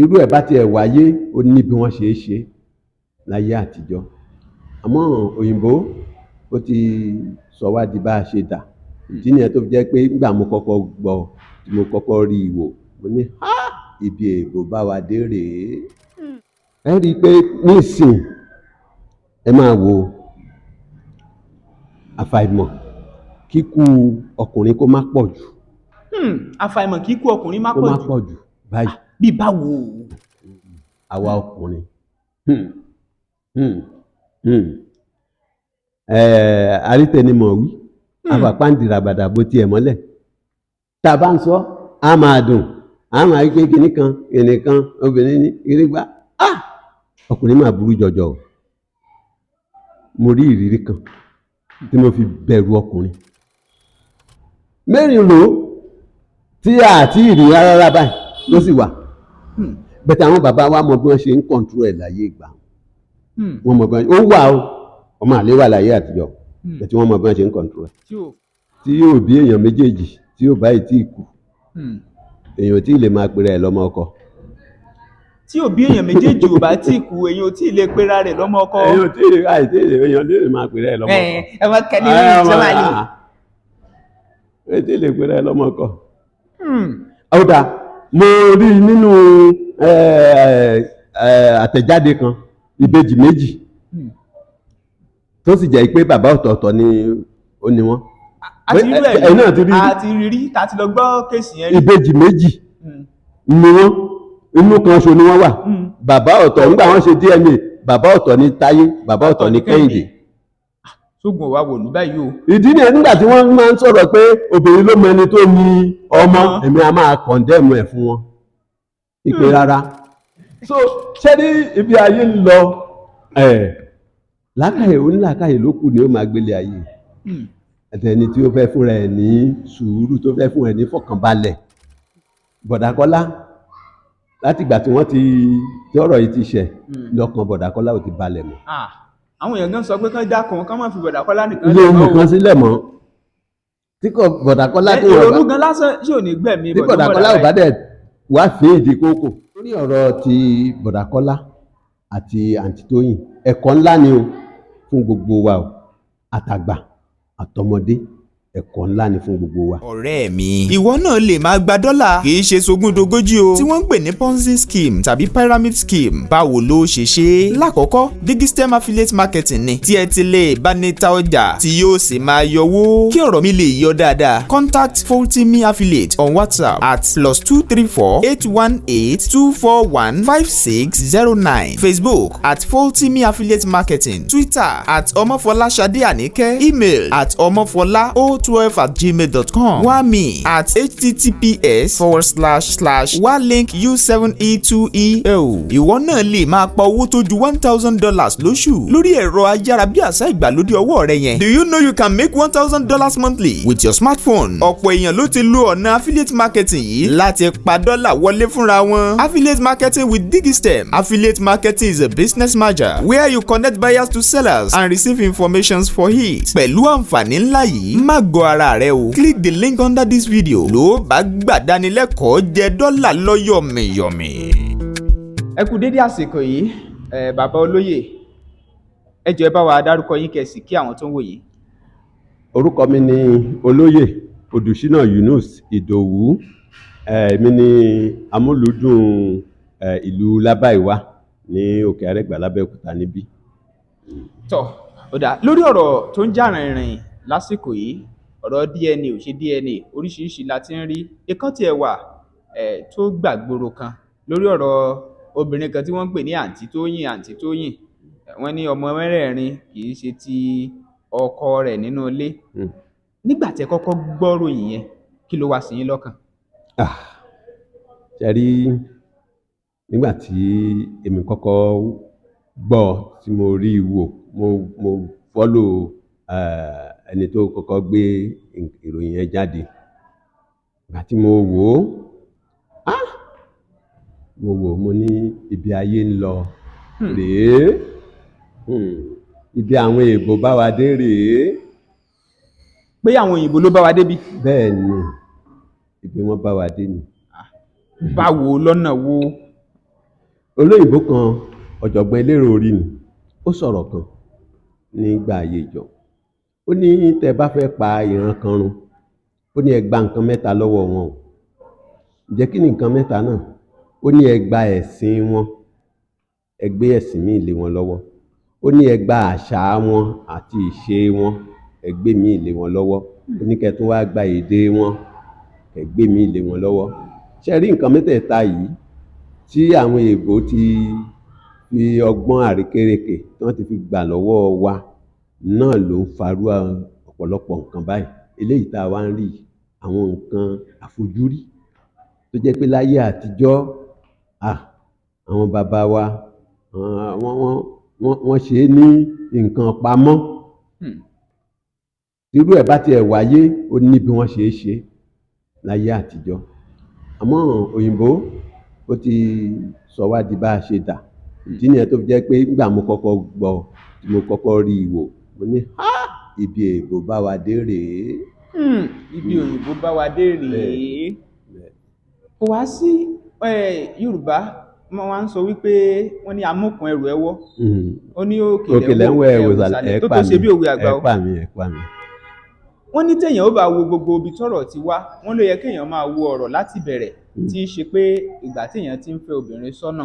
Irú ẹ̀ bá tiẹ̀ wáyé, ó ní bí wọ́n ṣe é ṣe láyé àtijọ́. Àmọ́ òyìnbó ó ti sọ wá di bá a ṣe dà. Ìdí nìyẹn tó fi jẹ́ pé nígbà mo kọ́kọ́ gbọ́, tí mo kọ́kọ́ rí i wò, mo ní, "Há! Ibi èèbò bá wa dé rèé." Ẹ rí i pé nísìn, ẹ máa wo, àfàìmọ̀ kíkú ọkùnrin kó má pọ̀ jù. Àfàìmọ̀ kíkú ọkùnrin má kó pọ̀ má jù. Pọ̀ jù báyìí. Bí báwo? Àwa ọkùnrin, Arítẹnimọ̀ wí afàpáǹdìràbàdà bó tiẹ̀ mọ́lẹ̀. Tá a bá ń sọ, á máa dùn, á máa rí pé kinní kan kinní kan, obìnrin ní kinní gbá. Ah, ọkùnrin máa burú jọjọ o. Mo rí ìrírí kan tí mo fi bẹ̀rù ọkùnrin mẹ́rin lò ó tí a ti rí rárá báyìí ló sì wà bẹ́tẹ̀. Àwọn bàbá wa mọ bí wọ́n ṣe ń control ẹ̀ láyé ìgbà. Wọ́n mọ bí wọ́n ó wà o, ọmọ àlè wà láyé àtijọ́, bẹ́tẹ̀ wọ́n mọ bí wọ́n ṣe ń control ẹ̀. Tí ò Tí yóò bí èèyàn méjèèjì tí yóò báyìí tí kú, èèyàn tí ì lè máa pèrè ẹ̀ lọ́mọ ọkọ. Tí òbí èèyàn méjèèjì ò bá tí kú, èèyàn ò tí ì lè pera rẹ̀ lọ́mọ ọkọ. Èèyàn tí ì àìtí èèyàn tí ì lè máa pèrè ẹ̀ lọ́mọ ọkọ. Ẹ wọ́n kẹ́ni ní ìjọba lè. Èèyàn tí ì lè pèrè ẹ̀ lọ́mọ ọkọ. Ó dáa, mo rí i nínú àtẹ̀jáde kan, ìbejì méjì tó sì jẹ́ pé bàbá ọ̀tọ̀ọ̀tọ̀ ni ó ní wọ́n. A ti rí ẹ̀. Ẹ̀yin náà ti rí rí. A ti rí rí, ta ti lọ gbọ́ case yẹn rí. Ìbejì méjì ni wọ́n, inú kan ṣo ni wọ́n wà. Bàbá ọ̀tọ̀, nígbà wọ́n ṣe DNA, bàbá ọ̀tọ̀ ní Táyé, bàbá ọ̀tọ̀ ní Kẹ́hìndé. Sógun òwà wòlú báyìí o. Ìdí nìyẹn, nígbà tí wọ́n máa ń sọ̀rọ̀ pé obìnrin ló mọ ẹni tó ní ọmọ, ọmọ. Èmi a máa condemn ẹ̀ fún wọn ìpè rárá. So ṣé ní ibi ayé ń lọ ẹ̀, làákàyè onílàákàyè ló kù ni ó máa gbélé ayé, àtẹni tí ó fẹ́ fúnra ẹ̀ ní sùúrù, tó fẹ́ fún ẹ̀ ní fọkànbalẹ̀. Bọ̀dàkọ́lá, láti ìgbà tí wọ́n ti tí ọ̀rọ̀ yìí ti ṣẹ̀, lọ́kàn Bọ̀dàkọ́lá ò ti balẹ̀ mọ́. Ah, àwọn èèyàn gan sọ pé kán dákun, kán má fi Bọ̀dàkọ́lá nìkan Ilé lẹ̀ mọ́ o. nìkan sílẹ̀ mọ́ tí kò Bọ̀dàkọ́lá tí wọ́n ìrònú bá gan lásán ṣé ò ní gbẹ̀mí tí Bọ̀dàkọ́lá ò bá dẹ̀ wá fèèdì kókò. Lórí ọ̀rọ̀ ti Bọ̀dàkọ́lá àti àǹtí Tóyìn, ẹ̀kọ́ ńlá ni o fún gbogbo wa o, àtàgbà àtọmọdé, ẹ̀kọ́ ńlá ni fún gbogbo wa. Ọ̀rẹ́ mi, ìwọ náà lè máa gba dọ́là, kì í ṣe sogúndogójì o, tí wọ́n ń pè ní Ponzi scheme tàbí pyramid scheme. Báwo ló ṣe ṣe é? Lákọ̀ọ́kọ́, Digistem affiliate marketing ni tí ẹ ti lè bá ní ta ọjà tí yóò sì máa yọwó. Kí ọ̀rọ̀ mi lè yọ dáadáa, contact Foltimi Affiliate on WhatsApp at +234 818 241 5609, Facebook @FoltimiAffiliateMarketing, Twitter @ọmọfọláṣadé àníkẹ́, email at ọmọfọlá o12@gmail.com, wami at https//walink u7e2e o. Ìwọ náà lè máa pa owó tó ju $1,000 lóṣù lórí ẹ̀rọ ayárabíàṣá ìgbàlódé ọwọ́ rẹ yẹn. Do you know you can make $1,000 monthly with your smartphone? Ọ̀pọ̀ èèyàn ló ti lo ọ̀nà affiliate marketing yìí láti pa dọ́là wọlé fúnra wọn. Affiliate marketing with Digistem. Affiliate marketing is a business merger where you connect buyers to sellers and receive informations for it. Pẹ̀lú àǹfààní ńlá yìí, má gọ ara rẹ o. Click the link under this video ló bá gbàdánilẹ́kọ̀ọ́ jẹ dọ́là lọ́yọ̀mìyọ̀mì. Ẹ kú dédé àsìkò yìí ẹ, bàbá olóyè. Ẹ jọ̀ọ́, ẹ bá wa dárúkọ yín, kẹ́ sì kí àwọn tó ń wò yìí. Orúkọ mi ni Olóyè Odùṣínà Yunus Ìdòwú. Èmi ni amúlùúdùn ìlú Lábàìwá ní Òkè Àrẹ́gbà lábẹ́òkúta níbí. Tọ́ ó dà, lórí ọ̀rọ̀ tó ń jà rìnrìn lásìkò yìí, ọ̀rọ̀ DNA ò ṣe DNA, oríṣiríṣi la ti ń rí. Ìkan tiẹ̀ wà tó gbàgbóró kan lórí ọ̀rọ̀ obìnrin kan tí wọ́n ń pè ní àǹtí Tóyìn. Àǹtí Tóyìn, wọ́n ní ọmọ mẹ́rẹ̀ẹ̀rin kì í ṣe ti ọkọ rẹ̀ nínú ilé. Nígbà tẹ́ kọ́kọ́ gbọ́ ròyìn yẹn, kí ló wá sí yín lọ́kàn? Ah, ṣe rí, nígbà tí èmi kọ́kọ́ gbọ́, tí mo rí i wò, mo follow ẹni tó kọ́kọ́ gbé ìròyìn yẹn jáde. Ìgbà tí mo wò ó, ah, mo wò ó, mo ní ibi ayé ń lọ rèé. Ibi àwọn èèbò bá wa dé rèé. Pé àwọn òyìnbó ló bá wa débi? Bẹ́ẹ̀ ni, ibi wọ́n bá wa dé ni. Báwo? Lọ́nà wo? Olóyìnbó kan, ọ̀jọ̀gbọ́n elérò orí ni, ó sọ̀rọ̀ kan nígbà ayé ìjọ. Ó ní tẹ́ bá fẹ́ pa ìran kan run, ó ní ẹ gba nǹkan mẹ́ta lọ́wọ́ wọn o. Ǹjẹ́ kí ni nǹkan mẹ́ta náà? Ó ní ẹ gba ẹ̀sìn wọn, ẹ gbé ẹ̀sìn míì lé wọn lọ́wọ́. Ó ní ẹ gba àṣà wọn àti ìṣe wọn, ẹ gbé míì lé wọn lọ́wọ́. Ó ní kẹ́ tún wá gba èdè wọn, ẹ gbé míì lé wọn lọ́wọ́. Ṣé rí nǹkan mẹ́tẹ̀ẹ̀ta yìí tí àwọn èèbó ti fi ọgbọ́n àrékérekè tí wọ́n ti fi gbà lọ́wọ́ wa náà ló ń farú ọ̀pọ̀lọpọ̀ nǹkan báyìí. Eléyìí tá a wá ń rí yìí, àwọn nǹkan àfojúrí tó jẹ́ pé láyé àtijọ́, àwọn bàbá wa, wọ́n ṣe é ní nǹkan pamọ́. Irú ẹ̀ bá tiẹ̀ wáyé, ó ní bí wọ́n ṣe é ṣe láyé àtijọ́. Àmọ́ òyìnbó ó ti sọ wá di bá a ṣe dà. Ìdí nìyẹn tó fi jẹ́ pé nígbà mo kọ́kọ́ gbọ́, tí mo kọ́kọ́ rí i wò, mo ní há, ibi èèbó bá wa dé rèé. Ibi òyìnbó bá wa dé rèé. Kò wá sí Yorùbá wọ́n wá ń sọ wípé wọ́n ní amúkùn ẹrù ẹ wọ́. Ó ní òkèlè ń wọ ẹ̀wò ìsàlẹ̀ ẹ̀ tó pa tó ṣe mí, bí òwe àgbà ẹ̀ o. pa mí, ẹ̀ pa mí. Wọ́n ní téèyàn ó bá wo gbogbo ibi tọ́rọ̀ ti wá, wọ́n ló yẹ kéèyàn máa wo ọ̀rọ̀ láti bẹ̀rẹ̀, tí í ṣe pé ìgbà téèyàn ti ń fẹ́ obìnrin sọ́nà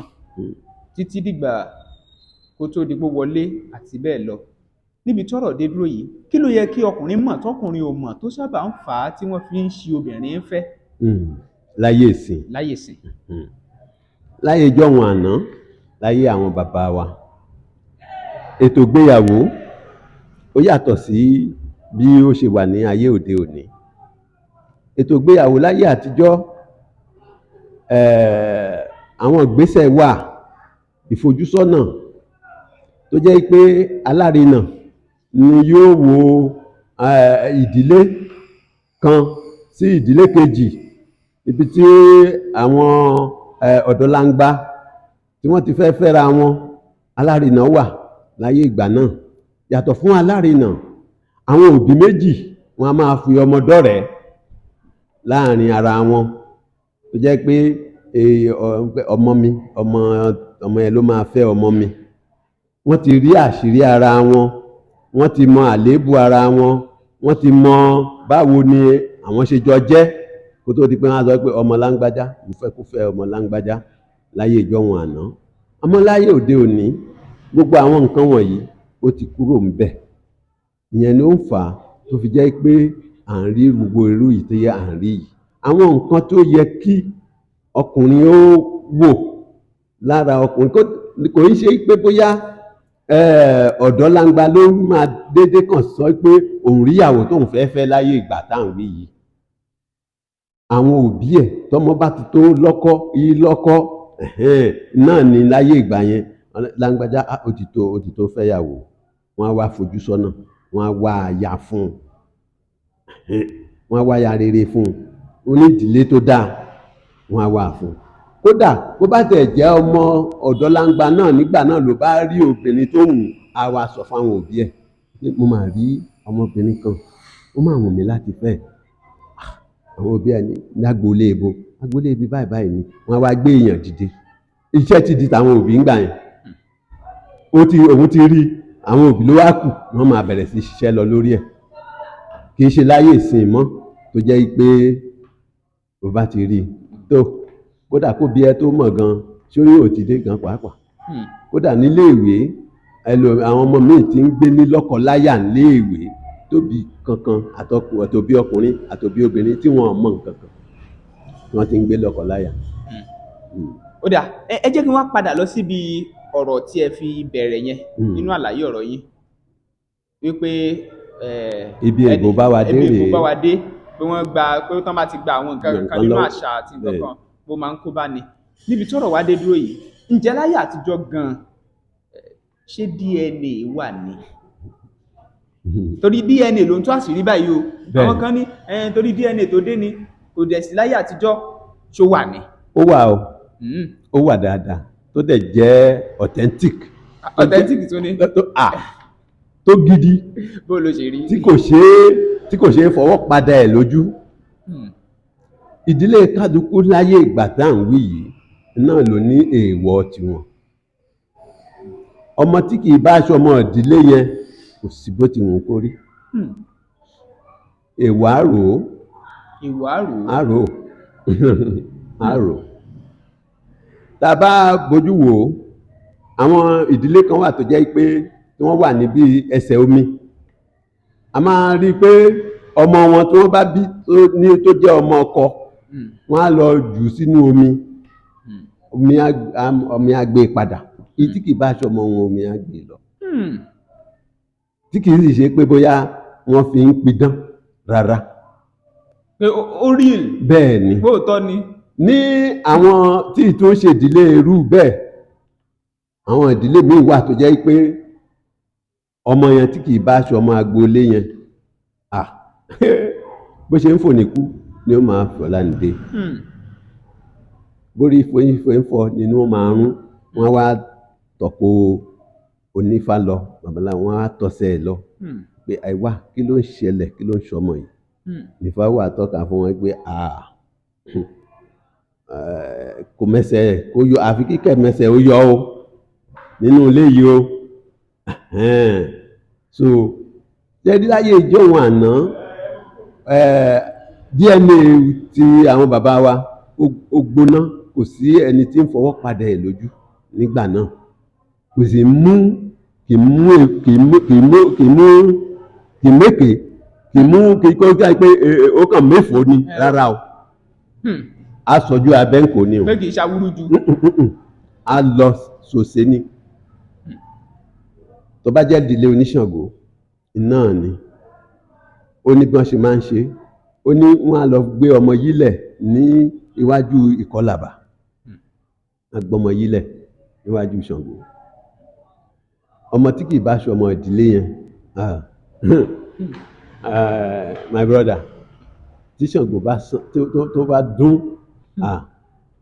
títí dìgbà kó tó di pé wọlé àti bẹ́ẹ̀ lọ. Níbi tọ́rọ̀ dé dúró yìí, kí ló yẹ kí ọkùnrin mọ̀ tọkùnrin ò mọ̀ tó sábà ń fà á tí wọ́n fi ń ṣi obìnrin fẹ́? Láyé ìsìn. Láyé ìsìn. Láyé ìjọ́un àná, láyé àwọn bàbá wa, ètò ìgbéyàwó ó yàtọ̀ sí bí ó ṣe wà ní ayé òde òní. Ètò ìgbéyàwó láyé àtijọ́, àwọn ìgbésẹ̀ wà, ìfojúsọ́nà tó jẹ́ pé alárinà ni yóò wo ìdílé kan sí ìdílé kejì, ibi tí àwọn ọ̀dọ́langba tí wọ́n ti fẹ́ fẹ́ra wọn, alárinà wà láyé ìgbà náà. Yàtọ̀ fún alárinà, àwọn òbí méjì wọn a máa fi ọmọ dọ́rẹ̀ẹ́ láàrin ara wọn, tó jẹ́ pé ọmọ mi, ọmọ yẹn ló máa fẹ́ ọmọ mi. Wọ́n ti rí àṣírí ara wọn, wọ́n ti mọ àléébù ara wọn, wọ́n ti mọ báwo ni àwọn ṣe jọ jẹ́, kó tó di pé wọ́n á sọ pé ọmọ láńgbájá, mo fẹ́ kó fẹ́ ọmọ láńgbájá láyé ìjọ́un àná. Àmọ́ láyé òde òní, gbogbo àwọn nǹkan wọ̀nyí ó ti kúrò ńbẹ̀. Ìyẹn ló ń fà á tó fi jẹ́ pé à ń rí gbogbo irú yìí tí à ń rí yìí. Àwọn nǹkan tó yẹ kí ọkùnrin ó wò lára ọkùnrin, kò ń ṣe pé bóyá ọ̀dọ́langba ló máa dédé kàn sọ pé òun ríyàwó tóun fẹ́ fẹ́ láyé ìgbà tá à ń wí yìí. Àwọn òbí ẹ̀, tọ́mọ bá ti tó lọ́kọ yí lọ́kọ náà ni láyé ìgbà yẹn, láńgbájá, ó ti tó fẹ́yàwó, wọ́n á wá fojú sọ́nà, wọ́n á wá aya fún un, wọ́n á wá aya rere fún un, onídìílé tó dáa wọ́n á wá fún un. Kódà bó bá tẹ̀ jẹ́ ọmọ ọ̀dọ́langba náà nígbà náà ló bá rí obìnrin tó wù, á wá sọ fáwọn òbí ẹ̀ pé mo máa rí ọmọbìnrin kan, ó máa wù mí láti fẹ́. Àwọn òbí ẹ̀ ní lágboolé ibo, agboolé ibi báyìí báyìí ni. Wọ́n á wá gbé èèyàn dìde. Iṣẹ́ ti di tàwọn òbí ńgbà yẹn. Ó ti òun ti rí, àwọn òbí ló wá kù, wọ́n máa bẹ̀rẹ̀ sí ṣiṣẹ́ lọ lórí ẹ̀. Kì í ṣe láyé ìsìn mọ́ tó jẹ́ pé bó bá ti rí tó, kódà kó bí ẹ tó mọ̀ gan, ṣé yóò ti dé gan pàápàá. Kódà nílé ìwé, àwọn ọmọ míì tí ń gbé ní lọ́kọláya nílé ìwé, tóbi kankan, àtòbí ọkùnrin àtòbí obìnrin tí wọ́n mọ̀ nǹkan kan, tí wọ́n ti ń gbé lọ́kọláya. Ó dà, ẹ jẹ́ kí n wá padà lọ síbi ọ̀rọ̀ tí ẹ fi bẹ̀rẹ̀ yẹn nínú àlàyé ọ̀rọ̀ yín wípé Ibi èbó bá wa dé ibi èbó rèé. bá wa dé, pé wọ́n gba pé tán bá ti gba àwọn nǹkan kan Nǹkan nínú lọ́wọ́. àṣà àti nǹkan kan bó máa ń kó bá ni. Níbi tọ́rọ̀ wá dé dúró yìí, ǹjẹ́ láyé àtijọ́ gan, ṣé DNA wà ní? Torí DNA ló ń tú àṣírí báyìí o. Àwọn kan ní torí DNA tó dé ni kò dẹ̀ sí láyé àtijọ́, ṣó wà ní? Ó wà o. Ó wà dáadáa, tó dẹ̀ jẹ́ authentic. Authentic tó ní. Tó gidi. Bó ló ṣe rí? Tí kò ṣeé fọwọ́ padà ẹ̀ lójú. Ìdílé kálukú láyé ìgbà tá à ń wí yìí, náà ló ní èèwọ̀ tiwọn. Ọmọ tí kì í bá aṣọ ọmọ ìdílé yẹn, kò sí bó ti wù kó rí. Èèwọ̀ á rò ó. Ìwà rò ó. Á rò ó, á rò ó. Tá a bá bójú wò ó, àwọn ìdílé kan wà tó jẹ́ pé tí wọ́n wà níbi ẹsẹ̀ omi, a máa rí i pé ọmọ wọn tí wọ́n bá bí tó ní tó jẹ́ ọmọ ọkọ, wọ́n á lọ jù sínú omi. Omi á gbé e padà. Èyí tí kì í bá aṣọ ọmọ wọn, omi á gbé e lọ, tí kì í sì ṣe pé bóyá wọ́n fi ń pidán rárá. Pé ó rí. Bẹ́ẹ̀ ni. Bóòtọ́ ni. Ní àwọn tí ìtún ṣe ìdílé irú bẹ́ẹ̀, àwọn ìdílé míì wà tó jẹ́ pé ọmọ yẹn tí kì í bá aṣọ ọmọ agboolé yẹn, ah, bó ṣe ń fò níkú ni ó máa fò lánìí, bórí foyín foyín fọ nínú ó máa rún. Wọ́n wá tọ̀pọ̀ onífá lọ, babaláwo, wọ́n á tọ̀sẹ̀ ẹ̀ lọ pé àìwá, kí ló ń ṣẹlẹ̀? Kí ló ń ṣọmọ yìí? Nífá wà tọ́ka fún wọn pé ah, kò mẹsẹ̀ kó yọ, àfi kíkẹ́ mẹsẹ̀ ó yọ o nínú ilé yìí o. Ẹ̀hẹ́n. So jẹ́rí láyé ìjọ́un àná, DNA ti àwọn bàbá wa ó gbóná, kò sí ẹni tí ń fọwọ́ padà ẹ̀ lójú nígbà náà, kò sì mú, kì í mú, kì í mú, kì í mú, kì í mú, kì í mékè, kì í mú, kì í kó kí á pé ó kàn méfòó ni rárá o. A sọjú abẹ́ǹkò ni o. Pé kì í ṣàwúrú ju. A lọ sòsé ni. Tó bá jẹ́ ìdílé oníṣàngó náà ni, ó ní bí wọ́n ṣe máa ń ṣe. Ó ní wọ́n á lọ gbé ọmọ yílẹ̀ ní iwájú ìkọlàbà, á gbọ́mọ yílẹ̀ níwájú Ṣàngó. Ọmọ tí kì í bá ṣe ọmọ ìdílé yẹn, ah, my brother, tí Ṣàngó bá sán tó bá dún, ah,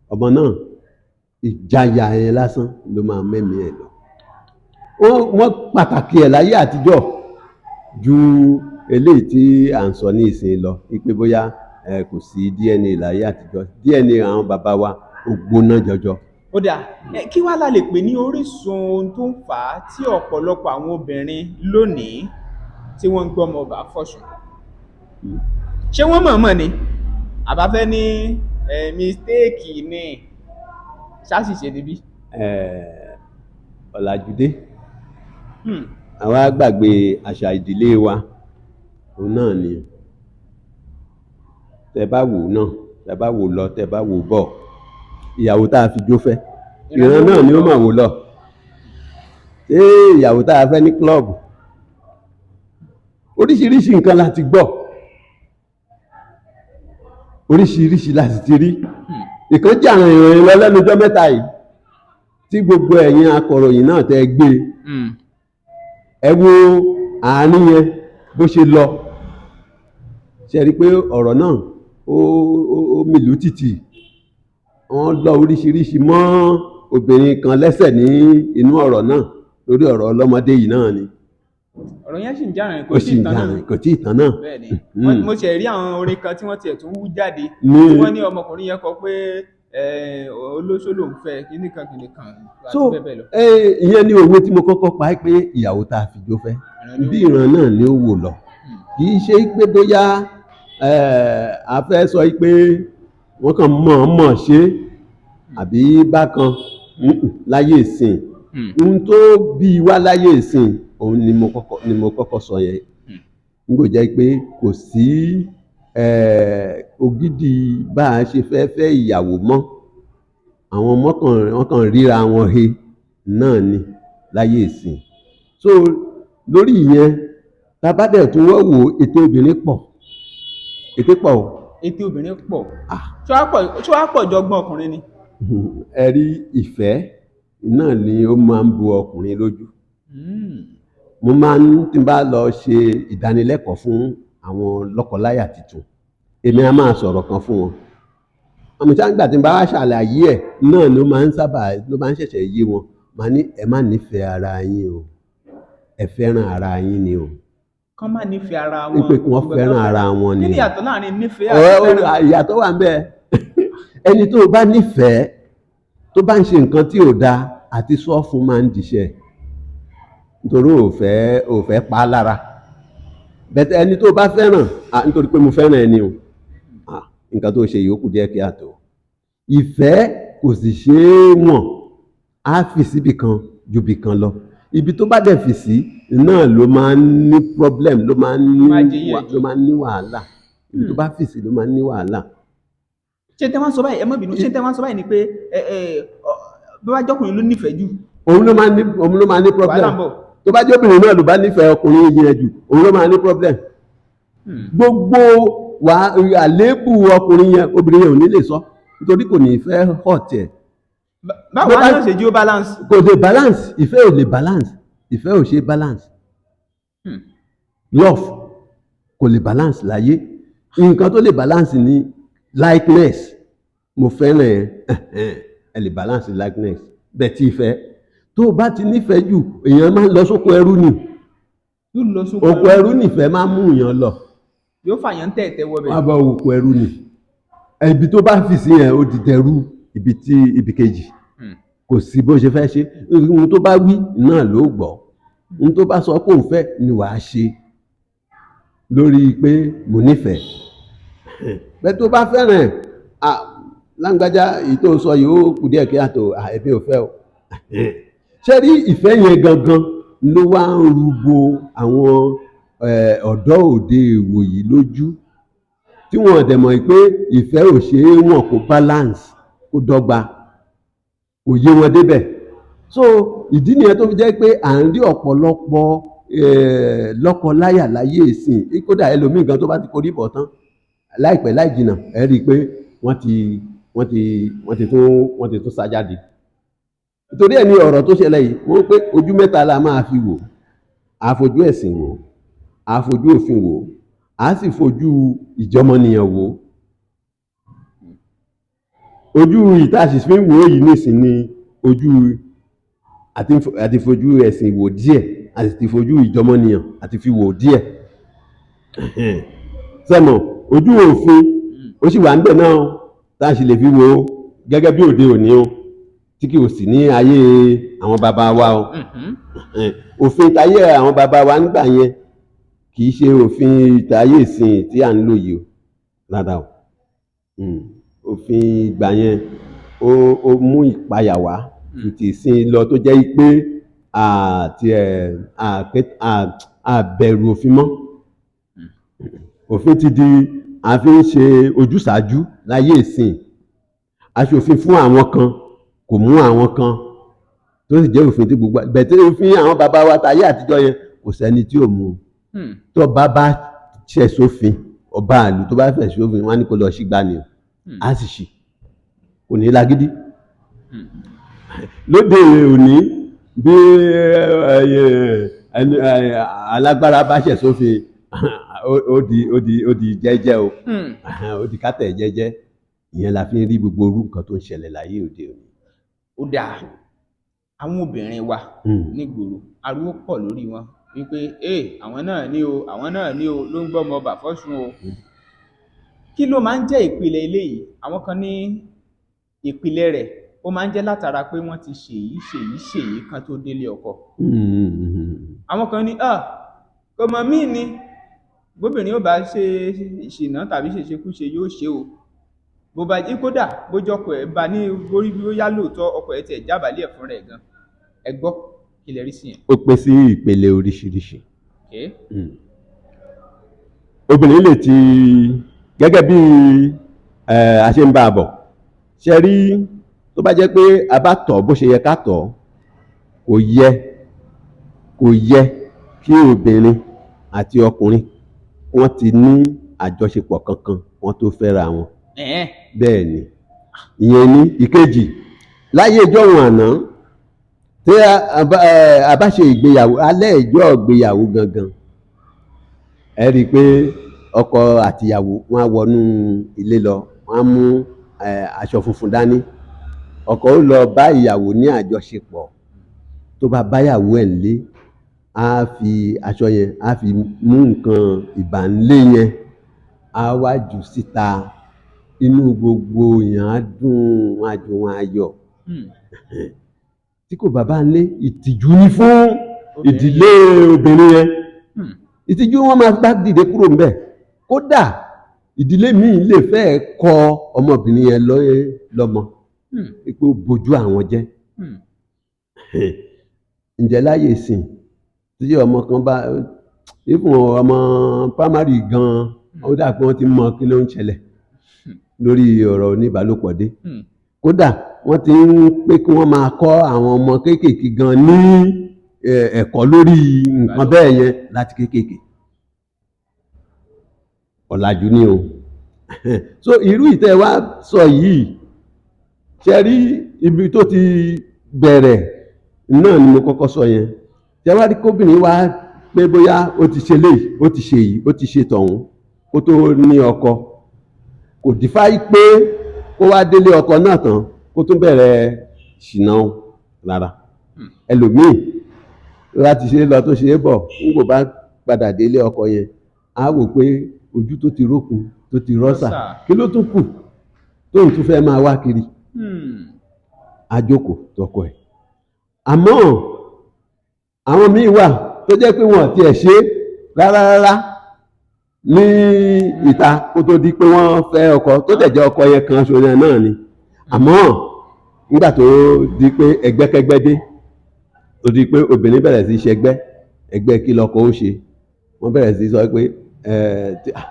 ọmọ náà, ìjayà yẹn lásán ló máa mẹ́mìí ẹ̀ lọ. Wọ́n pàtàkì ẹ̀ láyé àtijọ́ ju eléyìí tí à ń sọ ní ìsìn lọ, wípé bóyá kò sí DNA. Láyé àtijọ́, DNA àwọn bàbá wa ó gbóná jọjọ. Ó dáa. Kí wàá la lè pè ní orísun ohun tó ń fà á tí ọ̀pọ̀lọpọ̀ àwọn obìnrin lónìí tí wọ́n ń gbọ́mọ ọba fọ̀ṣùn? Ṣé wọ́n mọ̀ọ́mọ̀ ni, àbáfẹ́ ní mistake ni, ṣáṣìṣe níbí? Ọ̀làjúdé, àwa gbàgbé àṣà ìdílé wa. Òun náà ni tẹ bá wò náà, tẹ bá wò lọ, tẹ bá wò bọ̀, ìyàwó tá a fi jó fẹ́, ìran náà ni ó mà wò lọ. Ṣé ìyàwó tá a fẹ́ ní club? Oríṣiríṣi nǹkan láti gbọ́, oríṣiríṣi láti ti rí. Ìkan jẹ́ àwọn ìròyìn lọ lẹ́nu ọjọ́ mẹ́ta yìí tí gbogbo ẹ̀yin akọ̀ròyìn náà tẹ́ gbé. Ẹ wo àárín yẹn bó ṣe lọ, ṣe rí i pé ọ̀rọ̀ náà ó mìlú tìtì. Wọ́n lọ oríṣiríṣi mọ́ obìnrin kan lẹ́sẹ̀ ní inú ọ̀rọ̀ náà, lórí ọ̀rọ̀ ọlọ́mọdé yìí náà ni. Ọ̀rọ̀ yẹn sì ń jà rìn, kò Ó tí sì ì ń tán jà náà. rìn, kò tí ì tán náà. Bẹ́ẹ̀ ni. Mo ṣe rí àwọn orin kan tí wọ́n tiẹ̀ tún wú jáde tí wọ́n ní ọmọkùnrin yẹn kọ pé olóṣó lòún fẹ́, kíní kan kíní kan àti So bẹ́ẹ̀ bẹ́ẹ̀ lọ. ìyẹn ni òwe tí mo kọ́kọ́ pa é pé ìyàwó tá a fi jó fẹ́, Ìran ni ó bí ìran náà ni ó wò lọ. Kì í ṣe pé bóyá a fẹ́ sọ pé wọ́n kàn mọ̀ọ́mọ̀ ṣe àbí bákan. Láyé ìsìn, ohun tó bí wá láyé ìsìn, òun ni mo kọ́kọ́ sọ yẹn. N kò jẹ́ pé kò sí ògidì bá a ṣe fẹ́ fẹ́ ìyàwó mọ́. Àwọn ọmọ kan, wọ́n kàn ríra wọn he náà ni láyé ìsìn. So lórí ìyẹn, tá a bá dẹ̀ tún wọ́n wò, ètò obìnrin pọ̀, ètò pọ̀ o. Ètò obìnrin pọ̀. Ah. Ṣé wàá pọ̀ jọ ọgbọ́n ọkùnrin ni? Ẹ rí, ìfẹ́ náà ni ó máa ń bu ọkùnrin lójú. Mo máa ń, tí n bá lọ ṣe ìdánilẹ́kọ̀ọ́ fún àwọn lọ́kọláya tuntun, èmi á máa sọ̀rọ̀ kan fún wọn, àmọ́ tí wọ́n gbà tí n bá wá ṣàlàyé ẹ̀ náà ló máa ń sábà, ló máa ń ṣẹ̀ṣẹ̀ yé wọn. Màá ní, ẹ má nífẹ̀ẹ́ ara yín o, ẹ fẹ́ràn ara yín ni o. Kán má nífẹ̀ẹ́ ara wọn. Wípé kí wọ́n fẹ́ràn ara wọn ni. Kí ni ìyàtọ̀ láàrin nífẹ̀ẹ́ àti fẹ́ràn? Ìyàtọ̀ wà ń bẹ. Ẹni tó o bá nífẹ̀ẹ́ Tó bá ń ṣe nǹkan tí ò dáa, àti sọ fún máa ń diṣẹ́, nítorí ò fẹ́ pa á lára. Bẹ̀tẹ̀ ẹni tó bá fẹ́ràn, nítorí pé mo fẹ́ràn ẹni o, nǹkan tó ṣe yòókù díẹ̀ kí á tó. Ìfẹ́ kò sì ṣe é wọ̀n, á fi síbì kan ju bì kan lọ. Ibi tó bá dẹ̀ fi sí náà ló máa ń ní problem, ló máa ń ní Máa jẹ yẹ̀ jù. Ló máa ń ní wàhálà. Ibi tó bá fi sí ló máa ń ní wàhálà. Ṣé tẹ́ wọ́n sọ báyìí, ẹ má bínú, ṣé tẹ́ wọ́n sọ báyìí ni pé ẹ ẹ bí wọ́n bá jọkùnrin ló nífẹ̀ẹ́ jù, Òun ló máa ní problem. Wàhálà ń bọ̀. Tó bá jẹ́ obìnrin náà ló bá nífẹ̀ẹ́ ọkùnrin yẹn jù, òun ló máa ní problem. Gbogbo wà àléébù ọkùnrin yẹn, obìnrin yẹn ò ní lè sọ, nítorí kò ní fẹ́ hurt ẹ̀. Báwo Bó wá bá- náà ṣe jí ó balance? Kò lè balance. Ìfẹ́ ò lè balance, ìfẹ́ ò ṣe balance. Love kò lè balance láyé. Nǹkan tó lè balance ni likeness. Mo fẹ́ràn ẹ, ẹ lè balance likeness. Bẹ́ẹ̀ tí ìfẹ́, tó o bá ti nífẹ̀ẹ́ jù, èèyàn máa ń lọ sóko ẹrú ni. Yóò lọ sóko. Oko ẹrú nífẹ̀ẹ́ máa ń mú èèyàn lọ. Yóò fàyàn tẹ̀tẹ̀ wọbẹ̀. Wọ́n á bá oko ẹrú ni. Ibi tó bá fi sí yẹn, ó di dẹrú. Ibi tí ibi kejì, kò sí bó ṣe fẹ́ ṣe. Ohun tó bá wí náà ló gbọ́, ohun tó bá sọ pé òun fẹ́ ni wàá ṣe, lórí pé mo nífẹ̀ẹ́. Bẹ́ẹ̀ tó bá fẹ́ràn ẹ̀, lágbájá, èyí tó sọ yìí, ó kù díẹ̀ kí á tó, ẹbí ò fẹ́ o. Ṣé rí ìfẹ́ yẹn gangan ló wá ń rúgbó àwọn ọ̀dọ́ òde ìwòyí lójú, tí wọ́n dẹ̀ mọ̀ pé ìfẹ́ ò ṣe é wọ̀n kó balance, kó dọ́gba. Kò yé wọn débẹ̀. So ìdí nìyẹn tó fi jẹ́ pé à ń rí ọ̀pọ̀lọpọ̀ lọ́kọ-láyà láyé ìsìn. Kódà ẹlòmíì gan tó bá ti korí bọ̀ tán, láìpẹ́ láì jìnnà, ẹ rí i pé wọ́n ti tún sá jáde. Nítorí ẹ̀ ní ọ̀rọ̀ tó ṣẹlẹ̀ yìí, wọ́n pé ojú mẹ́ta la máa fi wò. À fojú ẹ̀sìn wò, à fojú òfin wò, à sì fojú ìjọmọnìyàn wò. Ojú ìta sì fi ń wò yìí nísìn ni ojú àti fojú ẹ̀sìn wò díẹ̀, àti ti fojú ìjọmọnìyàn àti fi wò díẹ̀. Sẹ́mọ̀ ojú òfin ó sì wà ń bẹ̀ náà tá a sì lè fi wò ó gẹ́gẹ́ bí òde òní o, tí kì í sì ní ayé àwọn bàbá wa o. Òfin tayé àwọn bàbá wa nígbà yẹn kì í ṣe òfin tayé ìsìn tí à ń lò yìí o, rárá o. Òfin ìgbà yẹn ó mú ìpayà wá ju ti ìsìn lọ, tó jẹ́ pé àti ẹ̀ àbẹ̀rù òfin mọ́. Òfin ti di a fi ń ṣe ojúsàájú láyé ìsìn. Aṣòfin fún àwọn kan, kò mú àwọn kan, tó sì jẹ́ òfin tí gbogbo bẹ̀tẹ̀. Òfin àwọn bàbá wa tayé àtijọ́ yẹn, kò sẹ́ni tí ò mú un. Tó bá ṣẹ̀ sófin, ọba àlù tó bá fẹ̀ sófin, wọn á ní kó lọ sígbà ni o. Á sì ṣì kò ní lágídí. Lóde òní, bí ẹni alágbára bá ṣẹ̀ sófin, ó di jẹ́jẹ́ o. Ó di kátẹ̀ jẹ́jẹ́. Ìyẹn la fi ń rí gbogbo orú nǹkan tó ń ṣẹlẹ̀ láyé òde òní. Ó dáa. Àwọn obìnrin wa nígboro, ariwo pọ̀ lórí wọn wípé ee, àwọn náà ní o, àwọn náà ní o ló ń gbọ́mọ ọba fọ́sùn o. Kí ló máa ń jẹ́ ìpìlẹ̀ eléyìí? Àwọn kan ní ìpìlẹ̀ rẹ̀, ó máa ń jẹ́ látara pé wọ́n ti ṣèyí ṣèyí ṣèyí kan tó délé ọkọ. Àwọn kan ní kò mọ̀ míì ni, bóbìnrin ó bá ṣe ìṣìnà tàbí ṣèṣekúṣe, yóò ṣe o, bó bá jí. Kódà bójú ọkọ ẹ̀ bá ní borí, bí ó yá lóòótọ́, ọkọ ẹ̀ tiẹ̀ jábàálẹ̀ ẹ̀ fúnra ẹ̀ gan. Ẹ gbọ́, kí lẹ rí sí yẹn? Ó pín sí ìpele oríṣiríṣi. Okay. Obìnrin lè ti gẹ́gẹ́ bí a ṣe ń bá a bọ̀ ṣe rí, tó bá jẹ́ pé a bá tọ̀ bó ṣe yẹ ká tọ̀, kò yẹ kí obìnrin àti ọkùnrin wọ́n ti ní àjọṣepọ̀ kankan wọ́n tó fẹ́ra wọn. Bẹ́ẹ̀ ni, ìyẹn ní ìkejì. Láyé ìjọ́un àná, tí a bá ṣe ìgbéyàwó, alẹ́ ìjọ́ ìgbéyàwó gangan, ẹ rí i pé ọkọ àtìyàwó wọn á wọnú ilé lọ, wọn á mú aṣọ funfun dání. Ọkọ ó lọ bá ìyàwó ní àjọṣepọ̀. Tó bá báyàwó ẹ̀ nílé, á fi aṣọ yẹn, á fi mú nǹkan ìbànlé yẹn, á wá jù síta. Inú gbogbo èèyàn á dùn, wọn á jó, wọn á yọ̀. Tí kò bá bá ń lé, ìtìjú ní fún Obìnrin. ìdílé obìnrin yẹn. Ìtìjú wọn máa bá dìde kúrò ńbẹ̀. Kódà ìdílé míì lè fẹ́ kọ ọmọbìnrin yẹn lọ́mọ pé ó bójú àwọn jẹ́. Ǹjẹ́ láyé ìsìn tí ọmọ kan bá ìfún ọmọ primary gan-an, ó dà pé wọ́n ti mọ kí ló ń ṣẹlẹ̀ lórí ọ̀rọ̀ oníbàálòpọ̀ dé. Kódà wọ́n ti ń pé kí wọ́n máa kọ́ àwọn ọmọ kéékèèké gan ní ẹ̀kọ́ lórí nǹkan bẹ́ẹ̀ yẹn láti kéékèèké. Ọ̀làjú ni o. So irú ìtẹ́ wa sọ yìí, ṣe rí ibi tó ti bẹ̀rẹ̀ náà ni mo kọ́kọ́ sọ yẹn. Ṣe wá rí kóbìnrin wá pé bóyá ó ti ṣe léyìí, ó ti ṣe yìí, ó ti ṣe tọ̀hún kó tó ní ọkọ, kò dífá pé kó wá délé ọkọ náà tán kó tún bẹ̀rẹ̀ ṣìnà rárá. Ẹlòmíì láti ṣe lọ tó ṣe é bọ̀, n kò bá padà délé ọkọ yẹn, á wò pé ojú tó ti rókun, tó ti rọ́ṣà, kí ló tún kù tóun tún fẹ́ máa wá kiri? Á jókòó tọkọ ẹ̀. Àmọ́ àwọn míì wà tó jẹ́ pé wọn ò tiẹ̀ ṣe rárá rárá ní ìta kó tó di pé wọ́n fẹ́ ọkọ, tó dẹ̀ jẹ́ ọkọ yẹn kan ṣoṣo náà ni. Àmọ́ nígbà tó di pé ẹgbẹ́kẹ́gbẹ́ dé, tó di pé obìnrin bẹ̀rẹ̀ sí ṣẹgbẹ́ ẹgbẹ́, kí lọkọ ó ṣe, wọ́n bẹ̀rẹ̀ sí sọ pé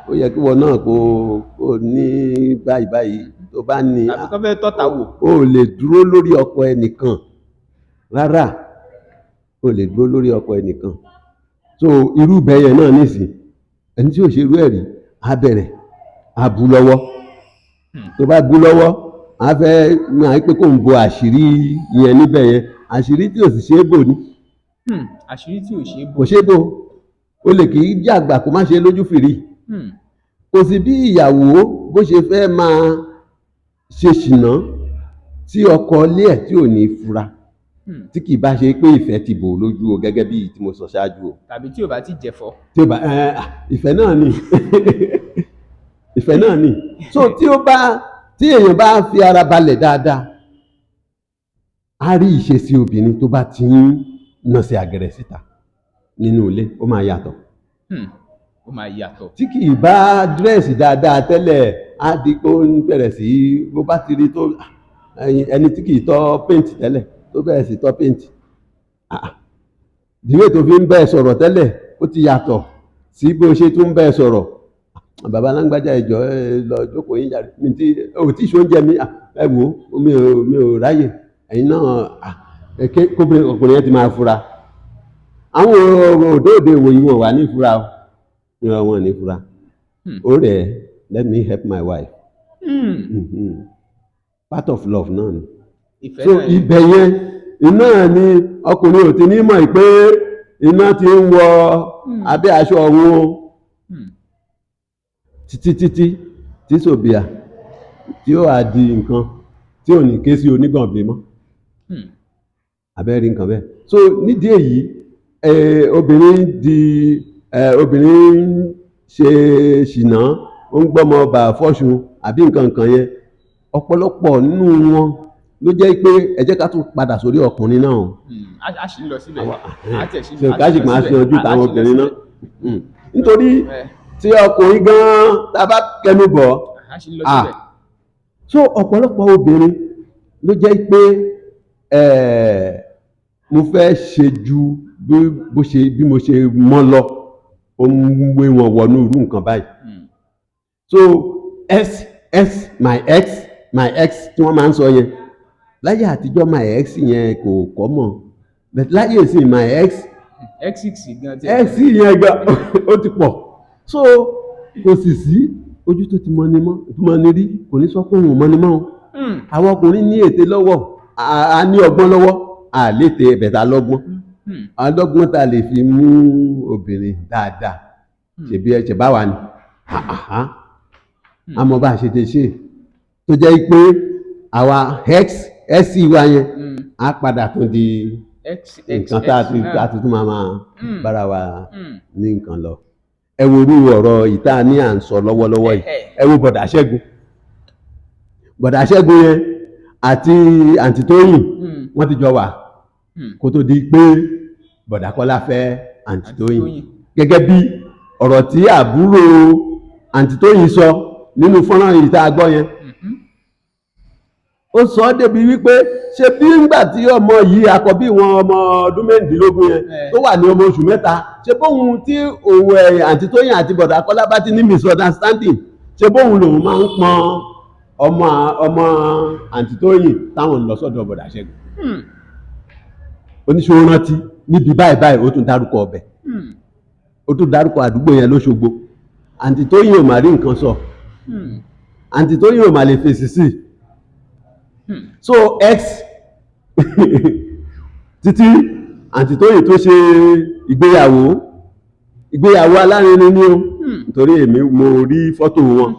ó yẹ kí wọn náà kó ní báyìí báyìí tó bá ní. Tàbí kọ́ fẹ́ tọ́ta wò. O lè dúró lórí ọkọ ẹnìkan rárá, o lè dúró lórí ọkọ ẹnìkan. So irú bẹ́yẹn náà nísìn, ẹni tí ò ṣe irú ẹ̀ rí á bẹ̀rẹ̀, á bu lọ́wọ́. Tó bá bu lọ́wọ́, á fẹ́ máa pé kó ń bo àṣírí yẹn níbẹ̀ yẹn, àṣírí tí ò sì ṣe é bò ní. Àṣírí tí ò ṣe é bò. Kò ṣe é bò. Ó lè kì í jàgbà kó má ṣe lójú fìrí. Kò sí bí ìyàwó bó ṣe fẹ́ máa ṣe ṣìnà tí ọkọ ilé ẹ̀ tí ò ní fura, tí kì í bá ṣe pé ìfẹ́ ti bò lójú o, gẹ́gẹ́ bí tí mo sọ ṣáájú o. Tàbí tí ò bá ti jẹ̀fọ́. Tí ó bá ìfẹ́ náà ni, ìfẹ́ náà ni. So tí ó bá tí èèyàn bá fi ara balẹ̀ dáadáa, á rí ìṣesí obìnrin tó bá ti ń nàsẹ̀ àgẹ̀rẹ̀ síta nínú ilé, ó máa yàtọ̀. Ó máa yàtọ̀. Tí kì í bá dress dáadáa tẹ́lẹ̀, á di pé ó ń bẹ̀rẹ̀ sí, bó bá ti rí tó ẹni tí kì í tọ́ paint tẹ́lẹ̀, tó bẹ̀rẹ̀ sí tọ́ paint, ìwé tó fi ń bẹ́ẹ̀ sọ̀rọ̀ tẹ́lẹ̀, ó ti yàtọ̀ sí bó ṣe tún bẹ́ẹ̀ sọ̀rọ̀. "Bàbá alágbájá, ìjọ ẹ lọ jókòó yín jàre, mi ti ò tí ì ṣoúnjẹ mi." "Ẹ wò ó, mi ò ráyè." Ẹ̀yin náà, kóbìnrin ọkùnrin yẹn ti máa fura. Àwọn òde òde ìwòyí wọn wà ní ìfura o, wọn ní ìfura. Ó rẹ̀, "Let me help my wife." Part of love náà ni. Ìfẹ́ So náà ni. ibẹ̀ yẹn iná ni ọkùnrin ò ti ní mọ̀ pé iná ti ń wọ abẹ́ aṣọ òun o, títí títí tí sòbíà tí ó wà di nǹkan tí ò ní ké sí onígànbí mọ́. Abẹ́ rí nǹkan bẹ́ẹ̀. So nídìí èyí, obìnrin di obìnrin ń ṣe ṣìnà, ó ń gbọ́mọ ọba fọ́ṣun àbí nǹkan nǹkan yẹn, ọ̀pọ̀lọpọ̀ nínú wọn ló jẹ́ pé ẹ jẹ́ ká tún padà sórí ọkùnrin náà o. A sì ń lọ síbẹ̀. A tẹ̀ sí. Ṣe ká sì máa ṣe ojú a táwọn sì lọ obìnrin náà síbẹ̀. Nítorí tí ọkùnrin gan-an tá a bá kẹnu bọ̀. A sì ń lọ Ah. síbẹ̀. So ọ̀pọ̀lọpọ̀ obìnrin ló jẹ́ pé mo fẹ́ ṣe ju bí bó ṣe bí mo ṣe mọ́ lọ, ó ń wé wọn wọnú irú nǹkan báyìí. So ex ex my ex, my ex tí wọ́n máa ń sọ yẹn láyé àtijọ́, my ex yẹn kò kọ́ mọ̀, but láyé ìsìn, my ex X6 gan tiẹ̀. Ex yẹn gan ó ti pọ̀. So kò sì sí ojú tó ti mọ ni mọ́ tó mọ ni rí, kò ní sọ pé òun ò mọ ni mọ́ o. Àwọn ọkùnrin ní ète lọ́wọ́, a ní ọgbọ́n lọ́wọ́, a lè tẹ ẹ̀bẹ̀ ta lọ́gbọ́n. Alọ́gbọ́n ta lè fi mú obìnrin dáadáa. Ṣèbí ẹ ṣe bá wa ni àmọ́ bá a ṣe ti ṣe tó jẹ́ pé àwa ex ex wa yẹn á padà tún di X X nǹkan tá a ti X tá a náà. ti tún máa máa bára wa ní nǹkan lọ. Ẹ wo irú ọ̀rọ̀ ìta ní à ń sọ lọ́wọ́lọ́wọ́ yìí. Ẹ wo bọ̀dà Ṣẹ́gun, bọ̀dà Ṣẹ́gun yẹn. Àti àǹtí Tóyìn, wọ́n ti jọ wà kó tó di pé Bọ̀dá Kọ́lá fẹ́ àǹtí Tóyìn. Tóyìn. Gẹ́gẹ́ bí ọ̀rọ̀ tí àbúrò àǹtí Tóyìn sọ nínú fọ́nrán yìí tá a gbọ́ yẹn, ó sọ ọ́ débi wípé ṣé bí ńgbà tí ọmọ yìí, àkọ́bí wọn, ọmọ ọdún 16 yẹn, tó wà ní ọmọ oṣù 3, ṣé bóun tí òun ẹ̀ àǹtí Tóyìn àti Bọ̀dá Kọ́lá bá ti ní misunderstanding, ṣé bóun lòun máa ń pọn ọmọ àǹtí Tóyìn táwọn ń lọ sọ́dọ̀ Bọ̀dá Ṣẹ́gun. Oníṣòwò rántí níbi báyìí báyìí, ó tún dárúkọ ọbẹ̀, ó tún dárúkọ àdúgbò yẹn lóṣogbo. Àǹtí Tóyìn ò mà rí nǹkan sọ. Àǹtí Tóyìn ò mà lè fèsì sí. So ex títí àǹtí Tóyìn tó ṣe ìgbéyàwó, ìgbéyàwó alárinrin ni o, nítorí èmi mo rí fọ́tò wọn.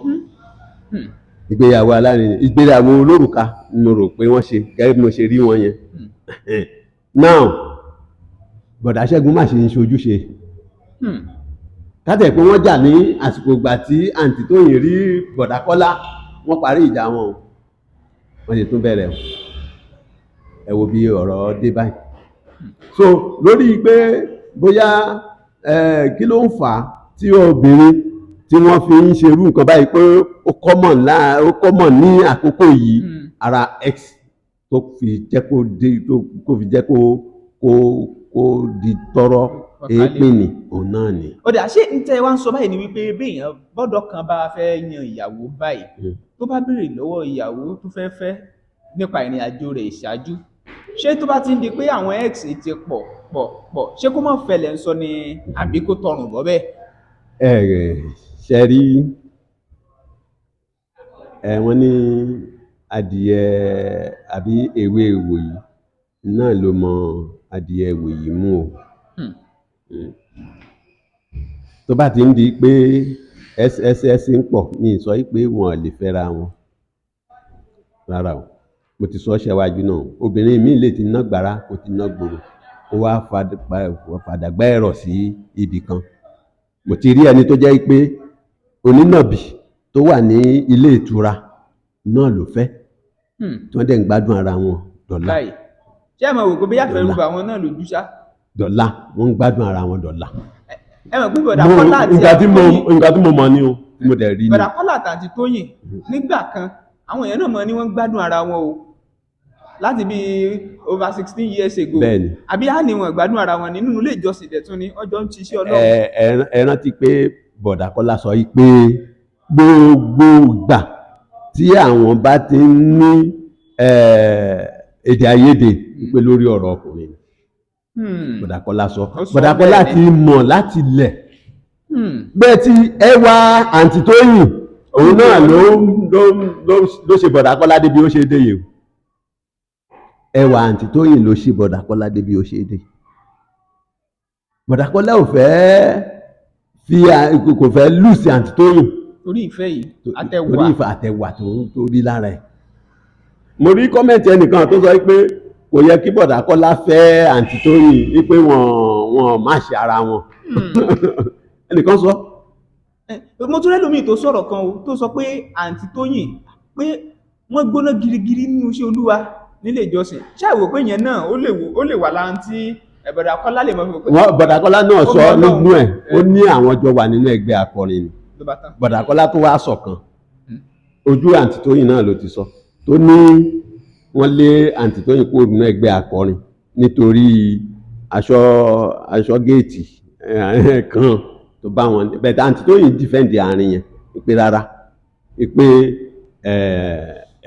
Ìgbéyàwó alárinrin, ìgbéyàwó olórùka ni mo rò pé wọ́n ṣe, gẹ́gẹ́ bí mo ṣe rí wọn yẹn. Now, Bọ̀dá Ṣẹ́gun má ṣe ń ṣojúṣe kátẹ̀ pé wọ́n jà ní àsìkò ìgbà tí àǹtí Tóyìn rí Bọ̀dá Kọ́lá. Wọ́n parí ìjà wọn o, wọ́n sì tún bẹ̀rẹ̀ o. Ẹ wo bí ọ̀rọ̀ dé báyìí. So lórí pé bóyá kí ló ń fà á tí obìnrin tí wọ́n fi ń ṣerú nǹkan báyìí, pé ó common ní àkókò yìí, ara ex tó fi jẹ́ kó dé, tó kó fi jẹ́ kó di tọrọ èépìn ní òun náà ni. Ó dà, ṣé n tẹ́ wá ń sọ báyìí ni wípé béèyàn bọ́dọ̀ kan bá fẹ́ yan ìyàwó báyìí, tó bá béèrè lọ́wọ́ ìyàwó tó fẹ́ fẹ́ nípa ìrìn àjò rẹ̀ ìṣáájú, ṣé tó bá ti ń di pé àwọn ex ti pọ̀ pọ̀ pọ̀, ṣé kó má fẹlẹ̀ ń sọ ni àbí kó tọrùn bọ́ bẹ́ẹ̀? Ẹ ṣe rí ẹ, wọ́n ní adìyẹ àbí ewé ìwòyí náà ló mọ adìyẹ ìwòyí mú o. Tó bá ti ń di pé sss ń pọ̀, mi ì sọ pé wọn ò lè fẹ́ra wọn rárá o. Mo ti sọ ọ́ ṣẹ́wájú náà, obìnrin mi lè ti ná gbàrà, kó ti ná gbòòrò, kó wá fàdàgbà ẹ̀rọ sí ibì kan. Mo ti rí ẹni tó jẹ́ pé onínàbì tó wà ní ilé ìtura náà ló fẹ́, tí wọ́n dẹ̀ ń gbádùn ara wọn dọ̀la. Báyìí, ṣé ẹ mọ̀ wò pé bí yàtọ̀ Dọ̀la. irú àwọn náà lójú ṣá? Dọ̀la, wọ́n ń gbádùn ara wọn dọ̀la. Ẹ mọ̀ pé Bọ̀dà Kọ́lá àti Nǹkan tí mo Tóyìn, nǹkan tí mo mọ̀ ni o, tí mo dẹ̀ rí ni. Bọ̀dà Kọ́lá àti Tóyìn nígbà kan, àwọn èèyàn náà mọ̀ ní wọ́n ń gbádùn ara wọn o, láti bí over 16 years ago. Bẹ́ẹ̀ni. Àbí á ní wọn gbádùn ara wọn nínú ilé ìjọsìn dẹ̀ tún ni wọ́n jọ ń ṣiṣẹ́ Ọlọ́run. Ẹ rántí pé Bọ̀dà Kọ́lá sọ yìí pé gbogbo ìgbà tí àwọn bá ti ń ní èdè àìyedè, wípé lórí ọ̀rọ̀ ọkùnrin ni. Bọ̀dà Kọ́lá sọ. Ó sọ. Bọ̀dà Kọ́lá Bẹ́ẹ̀ ti mọ̀ láti lẹ̀. Bẹ́ẹ̀ tí ẹ wá àǹtí Tóyìn, òun náà ló ṣe Bọ̀dà Kọ́lá débi ó ṣe dé yìí o. Ẹwà àǹtí Tóyìn ló ṣe Bọ̀dà Kọ́lá débi ó ṣe dé. Bọ̀dà Kọ́lá ò fẹ́ fi kò fẹ́ lose àǹtí Tóyìn. Torí ìfẹ́ yìí, àtẹwà. Torí ìfẹ́ àtẹwà tó rí lára ẹ̀. Mo rí comment ẹnìkan tó sọ pé kò yẹ kí Bọ̀dà Kọ́lá fẹ́ àǹtí Tóyìn, wípé wọ́n má ṣe ara wọn. Ẹnìkan sọ. Mo tún rẹ́lòmíì tó sọ̀rọ̀ kan o, tó sọ pé àǹtí Tóyìn, pé wọ́n gbóná girigiri nínú iṣẹ́ Olúwa nílé ìjọsìn. Ṣé àìwò pé ìyẹn náà ó lè wà lára tí Bọ̀dà Kọ́lá lè mọ̀ fi pé Wọ́n Bọ̀dà Kọ́lá náà Ó sọ mọ Ọlọ́run. nínú ẹ̀, ó ní àwọn jọ wà nínú ẹgbẹ́ akọrin ni. Ló bá tán. Bọ̀dà Kọ́lá tó wá sọ̀kan ojú àǹtí Tóyìn náà ló ti sọ, tó ní wọ́n lé àǹtí Tóyìn kúrò nínú ẹgbẹ́ akọrin nítorí aṣọ géètì kan tó bá wọn bẹ́ẹ̀. Àǹtí Tóyìn defend àárín yẹn pé rárá, pé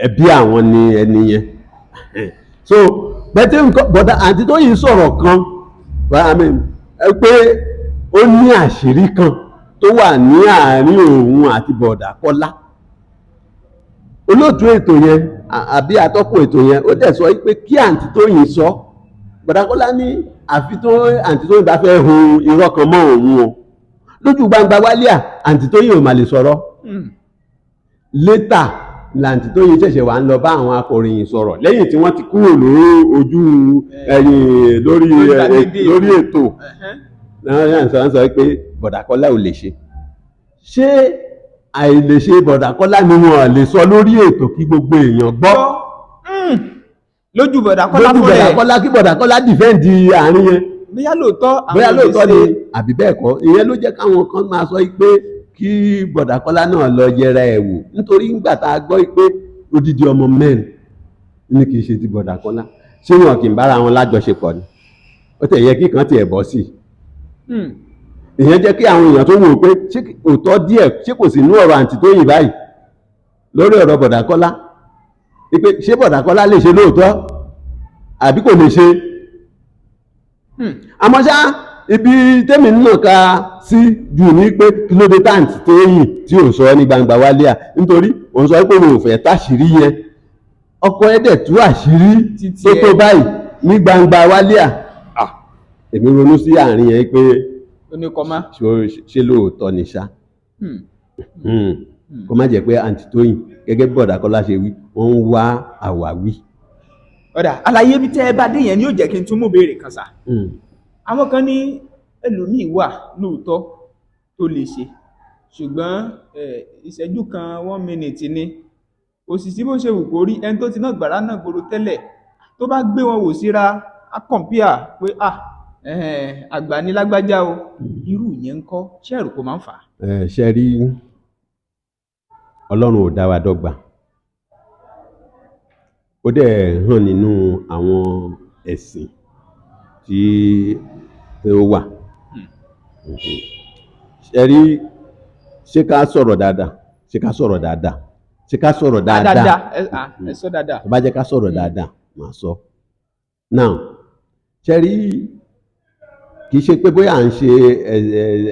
ẹbí àwọn ni ẹni yẹn. So bẹ́ẹ̀ nǹkan, bọ̀dà àǹtí Tóyìn sọ̀rọ̀ kan, but I mean, pé ó ní àṣírí kan tó wà ní àárín òun àti Bọ̀dà Kọ́lá. Olóòtú ètò yẹn àbí atọ́kùn ètò yẹn, ó dẹ̀ sọ pé kí àǹtí Tóyìn sọ. Bọ̀dà Kọ́lá ní àfi tó àǹtí Tóyìn bá fẹ́ hun irọ́ kan mọ́ òun o lójú gbangba wálíà, àǹtí Tóyìn ò mà lè sọ̀rọ̀. Later làǹtí Tóyìn ṣẹ̀ṣẹ̀ wà ń lọ bá àwọn akọ̀ròyìn sọ̀rọ̀ lẹ́yìn tí wọ́n ti kúrò lórí ojú ẹ̀yìn lórí Lórí gbàgede. Lórí ètò náà yà ń sọ pé Bọ̀dà Kọ́lá ò lè ṣe. Ṣé àìlèṣe Bọ̀dà Kọ́lá ni wọn lè sọ lórí ètò kí gbogbo èèyàn gbọ́? Lójú bọ̀dà Kọ́lá Lójú fún Bọ̀dà rẹ̀. Kọ́lá, kí Bọ̀dà Kọ́lá defend àárín yẹn. Bóyá lóòótọ́ àwọn Bóyá lóòótọ́ ni olùṣe- àbí bẹ́ẹ̀ kọ́. Ìyẹn ló jẹ́ káwọn kan máa sọ pé kí Bọ̀dà Kọ́lá náà lọ yẹra ẹ̀ wò, nítorí nígbà tá a gbọ́ pé odidi ọmọ 4 ní kì í ṣe ti Bọ̀dà Kọ́lá, ṣé wọn kì í bára wọn lájọṣepọ̀ ni? Ó tẹ̀ yẹ kí kan tiẹ̀ bọ́ sí i. Ìyẹn jẹ́ kí àwọn èèyàn tó wò ó pé ṣé òótọ́ díẹ̀ ṣé kò sí inú ọ̀rọ̀ àǹtí Tóyìn báyìí lórí ọ̀rọ̀ Bọ̀dà Kọ́lá, wípé ṣé Bọ̀dà Kọ́lá lè ṣe lóòótọ́ àbí kò lè ṣe. Àmọ́ ṣá, ibi tẹ́mi náà ka sí jù ní pé kí ló dé táǹtì Tóyìn tí ò sọ ní gbangba wálé à, nítorí òun sọ pé òun ò fẹ́ táṣìírí yẹn, ọkọ ẹ̀ dẹ̀ tú àṣírí Títí tó ẹ. tó báyìí ní gbangba wálé à. Èmi ronú sí àárín yẹn pé Ó ní kọ́má. ṣé lóòótọ́ ni ṣá? Kó má jẹ́ pé àǹtí Tóyìn, gẹ́gẹ́ bí Bọ̀dà Kọ́lá ṣe wí, wọ́n ń wá àwáwí. Ọ̀dà àlàyé bí tẹ́ ẹ bá dé yẹn ni yóò jẹ́ kí n tún mú béèrè kan sà. Àwọn kan ní ẹlòmíì wà lóòótọ́ tó lè ṣe, ṣùgbọ́n ìṣẹ́jú kan, 1 minute ni, òṣìṣẹ́ bó ṣe wù kó rí ẹni tó ti náà gbàrà náà gbòòrò tẹ́lẹ̀, tó bá gbé wọn wò síra, á compare pé ah, àgbà ní lágbájá o. Irú ìyẹn ń kọ́, ṣé ẹ̀rù kò máa ń fà á? Ẹ ṣe rí, Ọlọ́run ò dá wa dọ́gba. Ó dẹ̀ hàn nínú àwọn ẹ̀sìn tí ó wà. Ṣe rí, ṣé ká sọ̀rọ̀ dáadáa? Ṣé ká sọ̀rọ̀ dáadáa? Ṣé ká sọ̀rọ̀ dáadáa? Dáadáa, ẹ sọ dáadáa. Tó bá jẹ́ ká sọ̀rọ̀ dáadáa, màá sọ. Now, ṣe rí, kì í ṣe pé bóyá à ń ṣe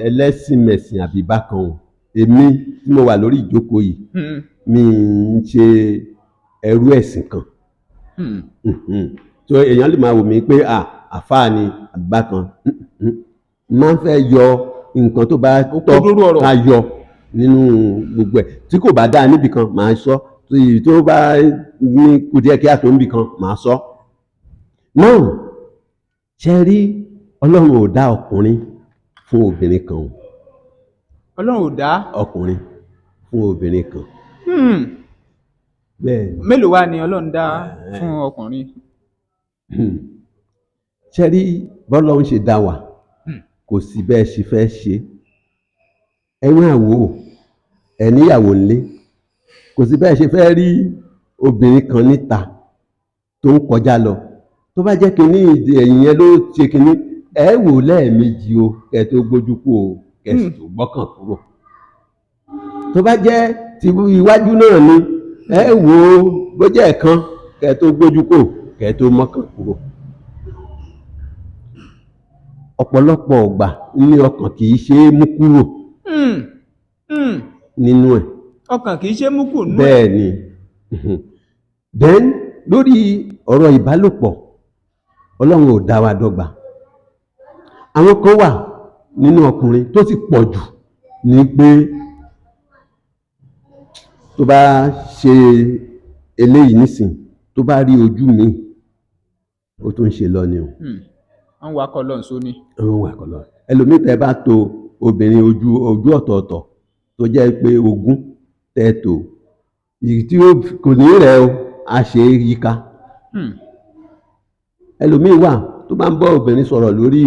ẹlẹ́sìn mẹ̀sìn àbí bákan o. Èmi tí mo wà lórí ìjókòó yìí, mi ń ṣe ẹrú ẹ̀sìn kan. So èèyàn lè máa wò mí pé à àfáà ni àbí bákan. Máa ń fẹ́ yọ nǹkan tó bá tọ́ Òkodoro ọ̀rọ̀. ká yọ nínú gbogbo ẹ̀. Tí kò bá dáa níbì kan, màá sọ. Tí tó bá ní kùdíẹ̀ kí á tó níbì kan, màá sọ. Náà, ṣe rí, Ọlọ́run ò dá ọkùnrin fún obìnrin kan o. Ọlọ́run ò dá Ọkùnrin fún obìnrin kan. Bẹ́ẹ̀ ni. Mélòó wá ni Ọlọ́run dá fún ọkùnrin? Ṣe rí, bọ́lọ́run ṣe dá wa, kò sí bẹ́ẹ̀ ṣe fẹ́ ṣe ẹ máa wò ó, ẹ níyàwó ńlé, kò sí bẹ́ẹ̀ ṣe fẹ́ rí obìnrin kan níta tó ń kọjá lọ, tó bá jẹ́ kínní ìdí ẹ̀yìn yẹn ló ṣe kínní, ẹ wò lẹ́ẹ̀mejì o kẹ́ tó gbójú kú o, kẹ́ sì tó gbọ́kàn kúrò. Tó bá jẹ́ ti iwájú náà ni, ẹ wò ó bó jẹ́ ẹ̀kan kẹ́ tó gbójú kú, kẹ́ tó mọ́kàn kúrò. Ọ̀pọ̀lọpọ̀ ọgbà ní ọkàn kì í ṣe é mú kúrò nínú ẹ̀. Ọkàn kì í ṣe mú kù nú ẹ̀. Bẹ́ẹ̀ ni. Then lórí ọ̀rọ̀ ìbálòpọ̀, Ọlọ́run ò dá wa dọ́gba. Àwọn kan wà nínú ọkùnrin tó sì pọ̀ jù ní pé tó bá ṣe eléyìí nísìn, tó bá rí ojú mi, ó tún ń ṣe lọ ni o. Wọ́n wakọ̀ lọ́nṣó ni. Òun wà kọlọ. Ẹlòmíì, tẹ́ bá to obìnrin ojú ojú ọ̀tọ̀ọ̀tọ̀ tó jẹ́ pé 20 tẹ́ tó èyí tí ó kò ní rẹ̀ o, a ṣe é yíká. Ẹlòmíì wà tó bá ń bọ́ obìnrin sọ̀rọ̀ lórí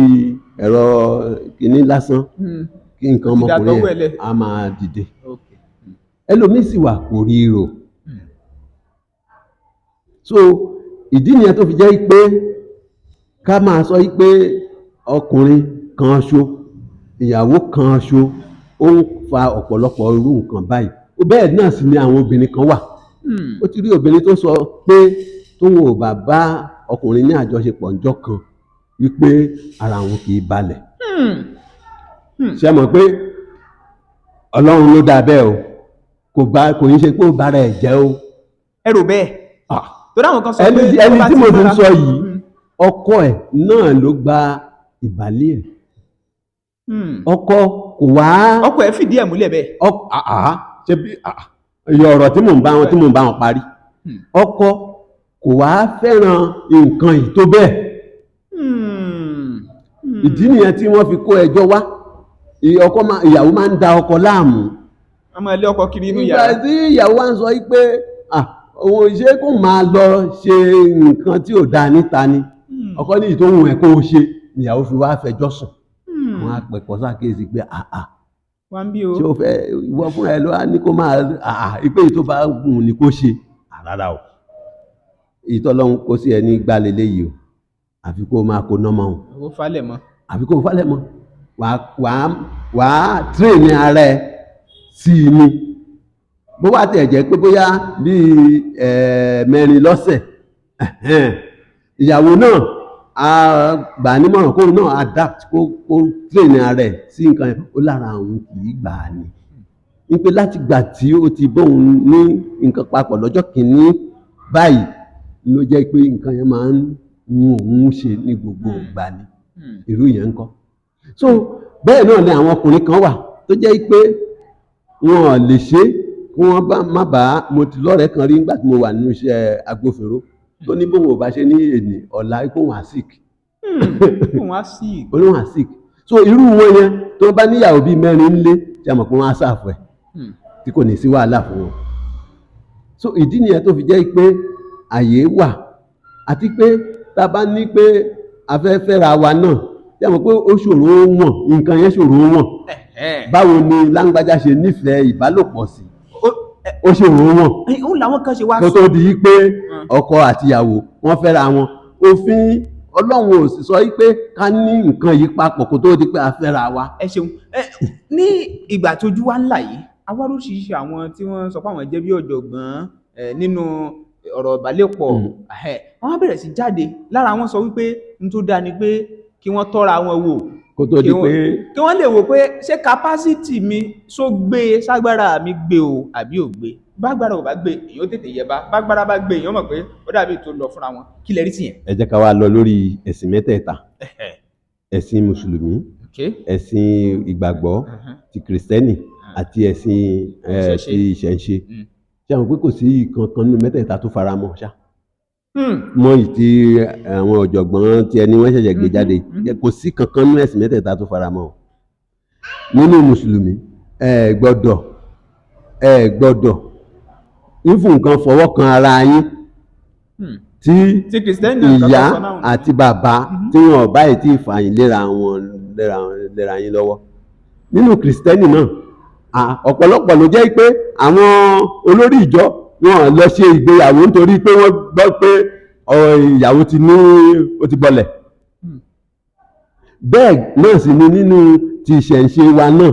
ẹ̀rọ kìíní lásán, kí nǹkan Ó ti dà ọmọkùnrin tọ́wọ́ ẹ̀ ẹ̀ lẹ̀. á máa dìde. Ẹlòmíì sì wà, kò rí rò. So ìdí nìyẹn tó fi jẹ́ pé ká máa sọ pé ọkùnrin kan ṣo, ìyàwó kan ṣo, ó ń fa ọ̀pọ̀lọpọ̀ irú nǹkan báyìí. Bẹ́ẹ̀ náà sì ni àwọn obìnrin kan wà. Ó ti rí obìnrin tó sọ pé tóun ò bá bá ọkùnrin ní àjọṣepọ̀ ńjọ́ kan, wípé ara òun kì í balẹ̀. Ṣé mọ̀ pé Ọlọ́run ló dá bẹ́ẹ̀ o, kò bá kò ní ṣe pé ó bára ẹ̀ jẹ́ o. Ẹ rò bẹ́ẹ̀? Torí àwọn kan sọ Ẹni pé ẹni tó bá tí mo ti ń múra- sọ yìí, ọkọ ẹ̀ náà ló gba ìbálẹ̀ ẹ̀. Ọkọ kò wá. Ọkọ ẹ̀ fìdí ẹ̀ múlẹ̀ bẹ́ẹ̀. Ọkọ àá ṣe bí iye ọ̀rọ̀ tí mò ń bá wọn parí. Ọkọ kò wá fẹ́ràn nǹkan yìí tó bẹ́ẹ̀. Ìdí nìyẹn tí wọ́n fi kó ẹjọ́ wá. Ọkọ máa, ìyàwó máa ń da ọkọ láàmú. Wọ́n máa lé ọkọ kiri inú Ìgbà yàrá. tí ìyàwó wa ń sọ yìí pé ah, Òun ṣé kó máa lọ ṣe nǹkan tí ò dáa níta ni? Ọkọ ní ìtòhùn ẹ̀ kó o ṣe. Ìyàwó fi wá fẹjọ́ sùn. Àwọn apẹ̀kọ́ ṣàkíyèsí pé àà, Wá ń bí o. ṣé o fẹ́ ìwọ fúnra ẹ ló wá ní kó máa àà ìpè yìí tó bá gùn ni kó ṣe? Rárá o, ìtọ́lọ́hún kó sí ẹni gbálẹ̀ léyìí o, àfi kó máa kó nọ́mọ́ o. Ó falẹ̀ mọ́. Àfi kó falẹ̀ mọ́. Wàá tírèèni ara ẹ sí i ni. Bó bá tiẹ̀ jẹ́ pé bóyá bíi 4 lọ́sẹ̀, ẹ̀hẹ́n, ìyàwó náà á gbà á nímọ̀ràn kóun náà adapt, kó tírèèni ara ẹ sí nǹkan yẹn. Ó lára àwọn kì í gbà á ni wípé láti gbà tí ó ti bóun ní nǹkan papọ̀ lọ́jọ́ kìíní báyìí ló jẹ́ pé nǹkan yẹn máa ń mú òun ṣe ní gbogbo ìgbà ni. Irú yẹn ń kọ́. So bẹ́ẹ̀ náà ni àwọn ọkùnrin kan wà tó jẹ́ pé wọn ò lè ṣe kí wọ́n bá má bàa. Mo ti lọ́rẹ̀ẹ́ kan rí nígbà tí mo wà nínú iṣẹ́ agbófinró tó ní bóun ò bá ṣe ní èní ọ̀la, ipò wọn á sick. Òun á sí. Olóhùn á sick. So irú wọn yẹn, tó bá níyàwó bíi 4 ńlé, tí a mọ̀ pé wọ́n á ṣàfù ẹ̀ tí kò ní sí wàhálà fún wọn. So ìdí nìyẹn tó fi jẹ́ pé àyè wà, àti pé tá a bá ní pé a fẹ́ fẹ́ra wa náà, tí a mọ̀ pé ó ṣòro wọ̀n, nǹkan yẹn ṣòro wọ̀n. Báwo ni láńgbájá ṣe nífẹ̀ẹ́ ìbálòpọ̀ sí? Ó ṣòro wọ̀n. Òun làwọn kan ṣe wá kó sọ tó di pé ọkọ àtìyàwó wọ́n fẹ́ra wọn, òfin Ọlọ́run ò sì sọ pé ká ní nǹkan yìí papọ̀ kó tó di pé a fẹ́ra wa. Ẹ ṣeun. Ẹ ní ìgbà tójú wa ń là yìí, awáròṣìṣẹ́ àwọn tí wọ́n sọ pé àwọn jẹ́ bí ọ̀jọ̀gbọ́n nínú ọ̀rọ̀ ìbálòpọ̀, wọ́n á bẹ̀rẹ̀ sí jáde lára wọn sọ wípé n tó dáa ni pé kí wọ́n tọ́ra wọn wò kó tó di pé kí wọ́n lè wò pé ṣé capacity mi ṣó gbé, ságbára mi gbé o àbí ò gbé. Bágbára ò bá gbé, èyàn ó tètè yẹba. Bágbára bá gbé, èyàn mọ̀ pé ó dàbí tó lọ fúnra wọn. Kí lẹ rí sí yẹn? Ẹ jẹ́ ká wá lọ lórí ẹ̀sìn mẹ́tẹ̀ẹ̀ta: ẹ̀sìn mùsùlùmí, ẹ̀sìn ìgbàgbọ́ ti kìrìsìtẹ́nì àti ẹ̀sìn Ìṣẹ̀ṣe. ti ìṣẹ̀ṣe. Ṣé àwọn pé kò sí ìkankan nínú mẹ́tẹ̀ẹ̀ta tó fara mọ́ ṣá mọ́ ìyí tí àwọn ọ̀jọ̀gbọ́n tí ẹni wọ́n ṣẹ̀ṣẹ̀ gbé jáde? Kò sí kankan nínú ẹ̀sìn mẹ́tẹ̀ẹ̀ta tó fara mọ́ o. Nínú mùsùlùmí, ẹ gbọ́dọ̀ nífún nǹkan fọwọ́ kan ara yín tí Ti kìrìsìtẹ́nì náà ìyá kankan sọ náà. àti bàbá tí wọn ò báyìí tí fà yín léra wọn léra yín lọ́wọ́. Nínú kìrìsìtẹ́nì náà, ọ̀pọ̀lọpọ̀ ló jẹ́ pé àwọn olórí ìjọ wọn lọ ṣe ìgbéyàwó nítorí pé wọ́n gbọ́ pé ìyàwó ti ní ó ti gbọ́lẹ̀. Bẹ́ẹ̀ náà sì ni nínú ti ìṣẹ̀ǹṣe wa náà.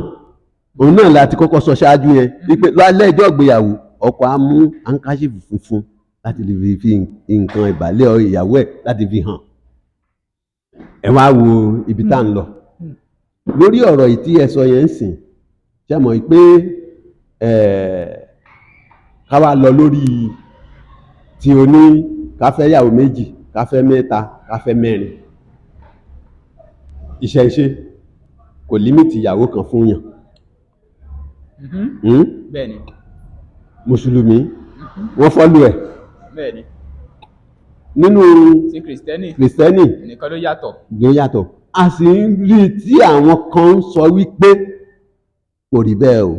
Òun náà la ti kọ́kọ́ sọ ṣáájú yẹn wípé lálẹ́ ìjọ ìgbéyàwó, ọkọ á mú handkerchief funfun láti lè fi nǹkan ìbàlẹ̀ ìyàwó ẹ̀ láti fi hàn. Ẹ wá wo ibi tá à ń lọ lórí ọ̀rọ̀ yìí tí ẹ sọ yẹn ń sìn. Ṣe mọ̀ pé ká wá lọ lórí tí o ní ká fẹ́ yàwó 2, ká fẹ́ 3, ká fẹ́ 4. Ìṣẹ̀ṣe kò limit ìyàwó kan fún yàn. Bẹ́ẹ̀ni. Mùsùlùmí, wọ́n follow ẹ̀. Nínú Ti kìrìsìtẹ́nì kìrìsìtẹ́nì nìkan ló yàtọ̀. Ló yàtọ̀. A sì ń rí i tí àwọn kan ń sọ wípé kò rí bẹ́ẹ̀ o,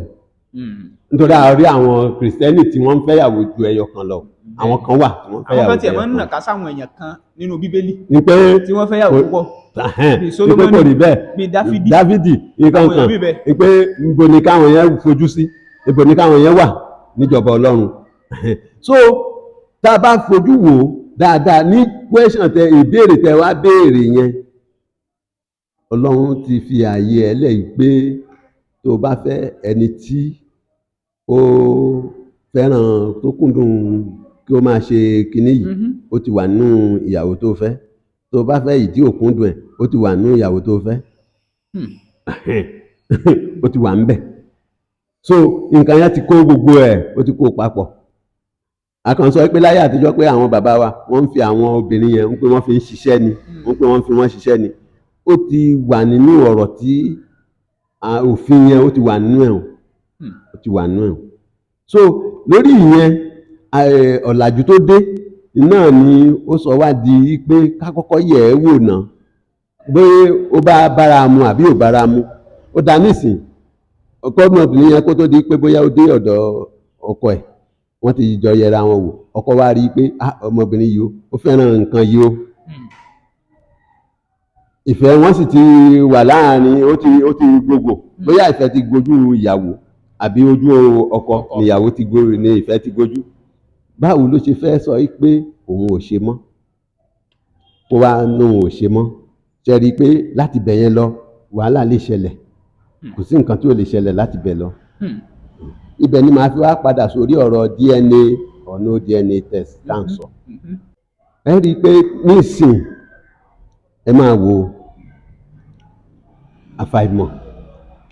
nítorí a rí àwọn kìrìsìtẹ́nì tí wọ́n ń fẹ́yàwó ju ẹyọ kan lọ. Àwọn kan wà tí wọ́n Àwọn fẹ́yàwó kan ju tiẹ̀ ẹyọ máa ń kan. nàka sáwọn èèyàn kan nínú Bíbélì Ní pé tí wọ́n fẹ́yàwó púpọ̀. Ẹhẹ́n, Bíi ní pé Sólómọ́nì, kò rí bẹ́ẹ̀. bíi Dáfídì. Dáfídì nǹkan Àwọn èèyàn kan bíi bẹ́ẹ̀. ní pé níbo ni káwọn yẹn fojú sí, níbo ni káwọn yẹn wà níjọba Ọlọ́run? So tá a bá fojú wò ó dáadáa ní question tẹ ìbéèrè tẹ wá béèrè yẹn, Ọlọ́run ti fi ààyè ẹ lẹ́yìn pé tó o bá fẹ́ ẹni tí ó fẹ́ràn, tó kúndùn kí ó máa ṣe kinní yìí, ó ti wà nínú ìyàwó tó fẹ́. Tó o bá fẹ́ ìdí òkúndùn ẹ̀, ó ti wà nínú ìyàwó tó fẹ́. Ó ti wà ńbẹ̀. So nǹkan yẹn ti kó gbogbo ẹ̀, ó ti kó papọ̀. A kàn sọ pé láyé àtijọ́ pé àwọn bàbá wa, wọ́n ń fi àwọn obìnrin yẹn ń pé wọ́n fi ń ṣiṣẹ́ ni, wọ́n pé wọ́n fi wọ́n ṣiṣẹ́ ni. Ó ti wà nínú ọ̀rọ̀ tí òfin yẹn, ó ti wà nínú ẹ̀ o. Ó ti wà nínú ẹ̀ o. So lórí ìyẹn, ọ̀làjú tó dé náà ni ó sọ wá di pé ká kọ́kọ́ yẹ̀ ẹ́ wò ná, pé ó bá bára mu àbí ò bára mu. Ó dá nísìn ọkọ ọmọbìnrin yẹn, kó tó di pé bóyá ó dé ọ̀dọ̀ ọkọ ẹ̀. Wọ́n ti jọ yẹra wọn wò. Ọkọ wa rí i pé, ah, ọmọbìnrin yìí o, ó fẹ́ràn nǹkan yìí o. Ìfẹ́ wọn sì ti wà láàrin, ó ti gbogbo, bóyá ìfẹ́ ti gojú ìyàwó àbí ojú ọkọ níyàwó ti go ní ìfẹ́ ti gojú. Báwo ló ṣe fẹ́ sọ pé òun ò ṣe mọ́, kó wá lóun ò ṣe mọ́? Ṣe rí i pé láti bẹ̀ yẹn lọ, wàhálà lè ṣẹlẹ̀. Kò sí nǹkan tí ò lè ṣẹlẹ̀ láti bẹ̀ lọ. Ibẹ̀ ni màá fi wá padà sórí ọ̀rọ̀ DNA or no DNA test tá à ń sọ. Ẹ rí i pé nísìn, ẹ máa wo, àfàìmọ̀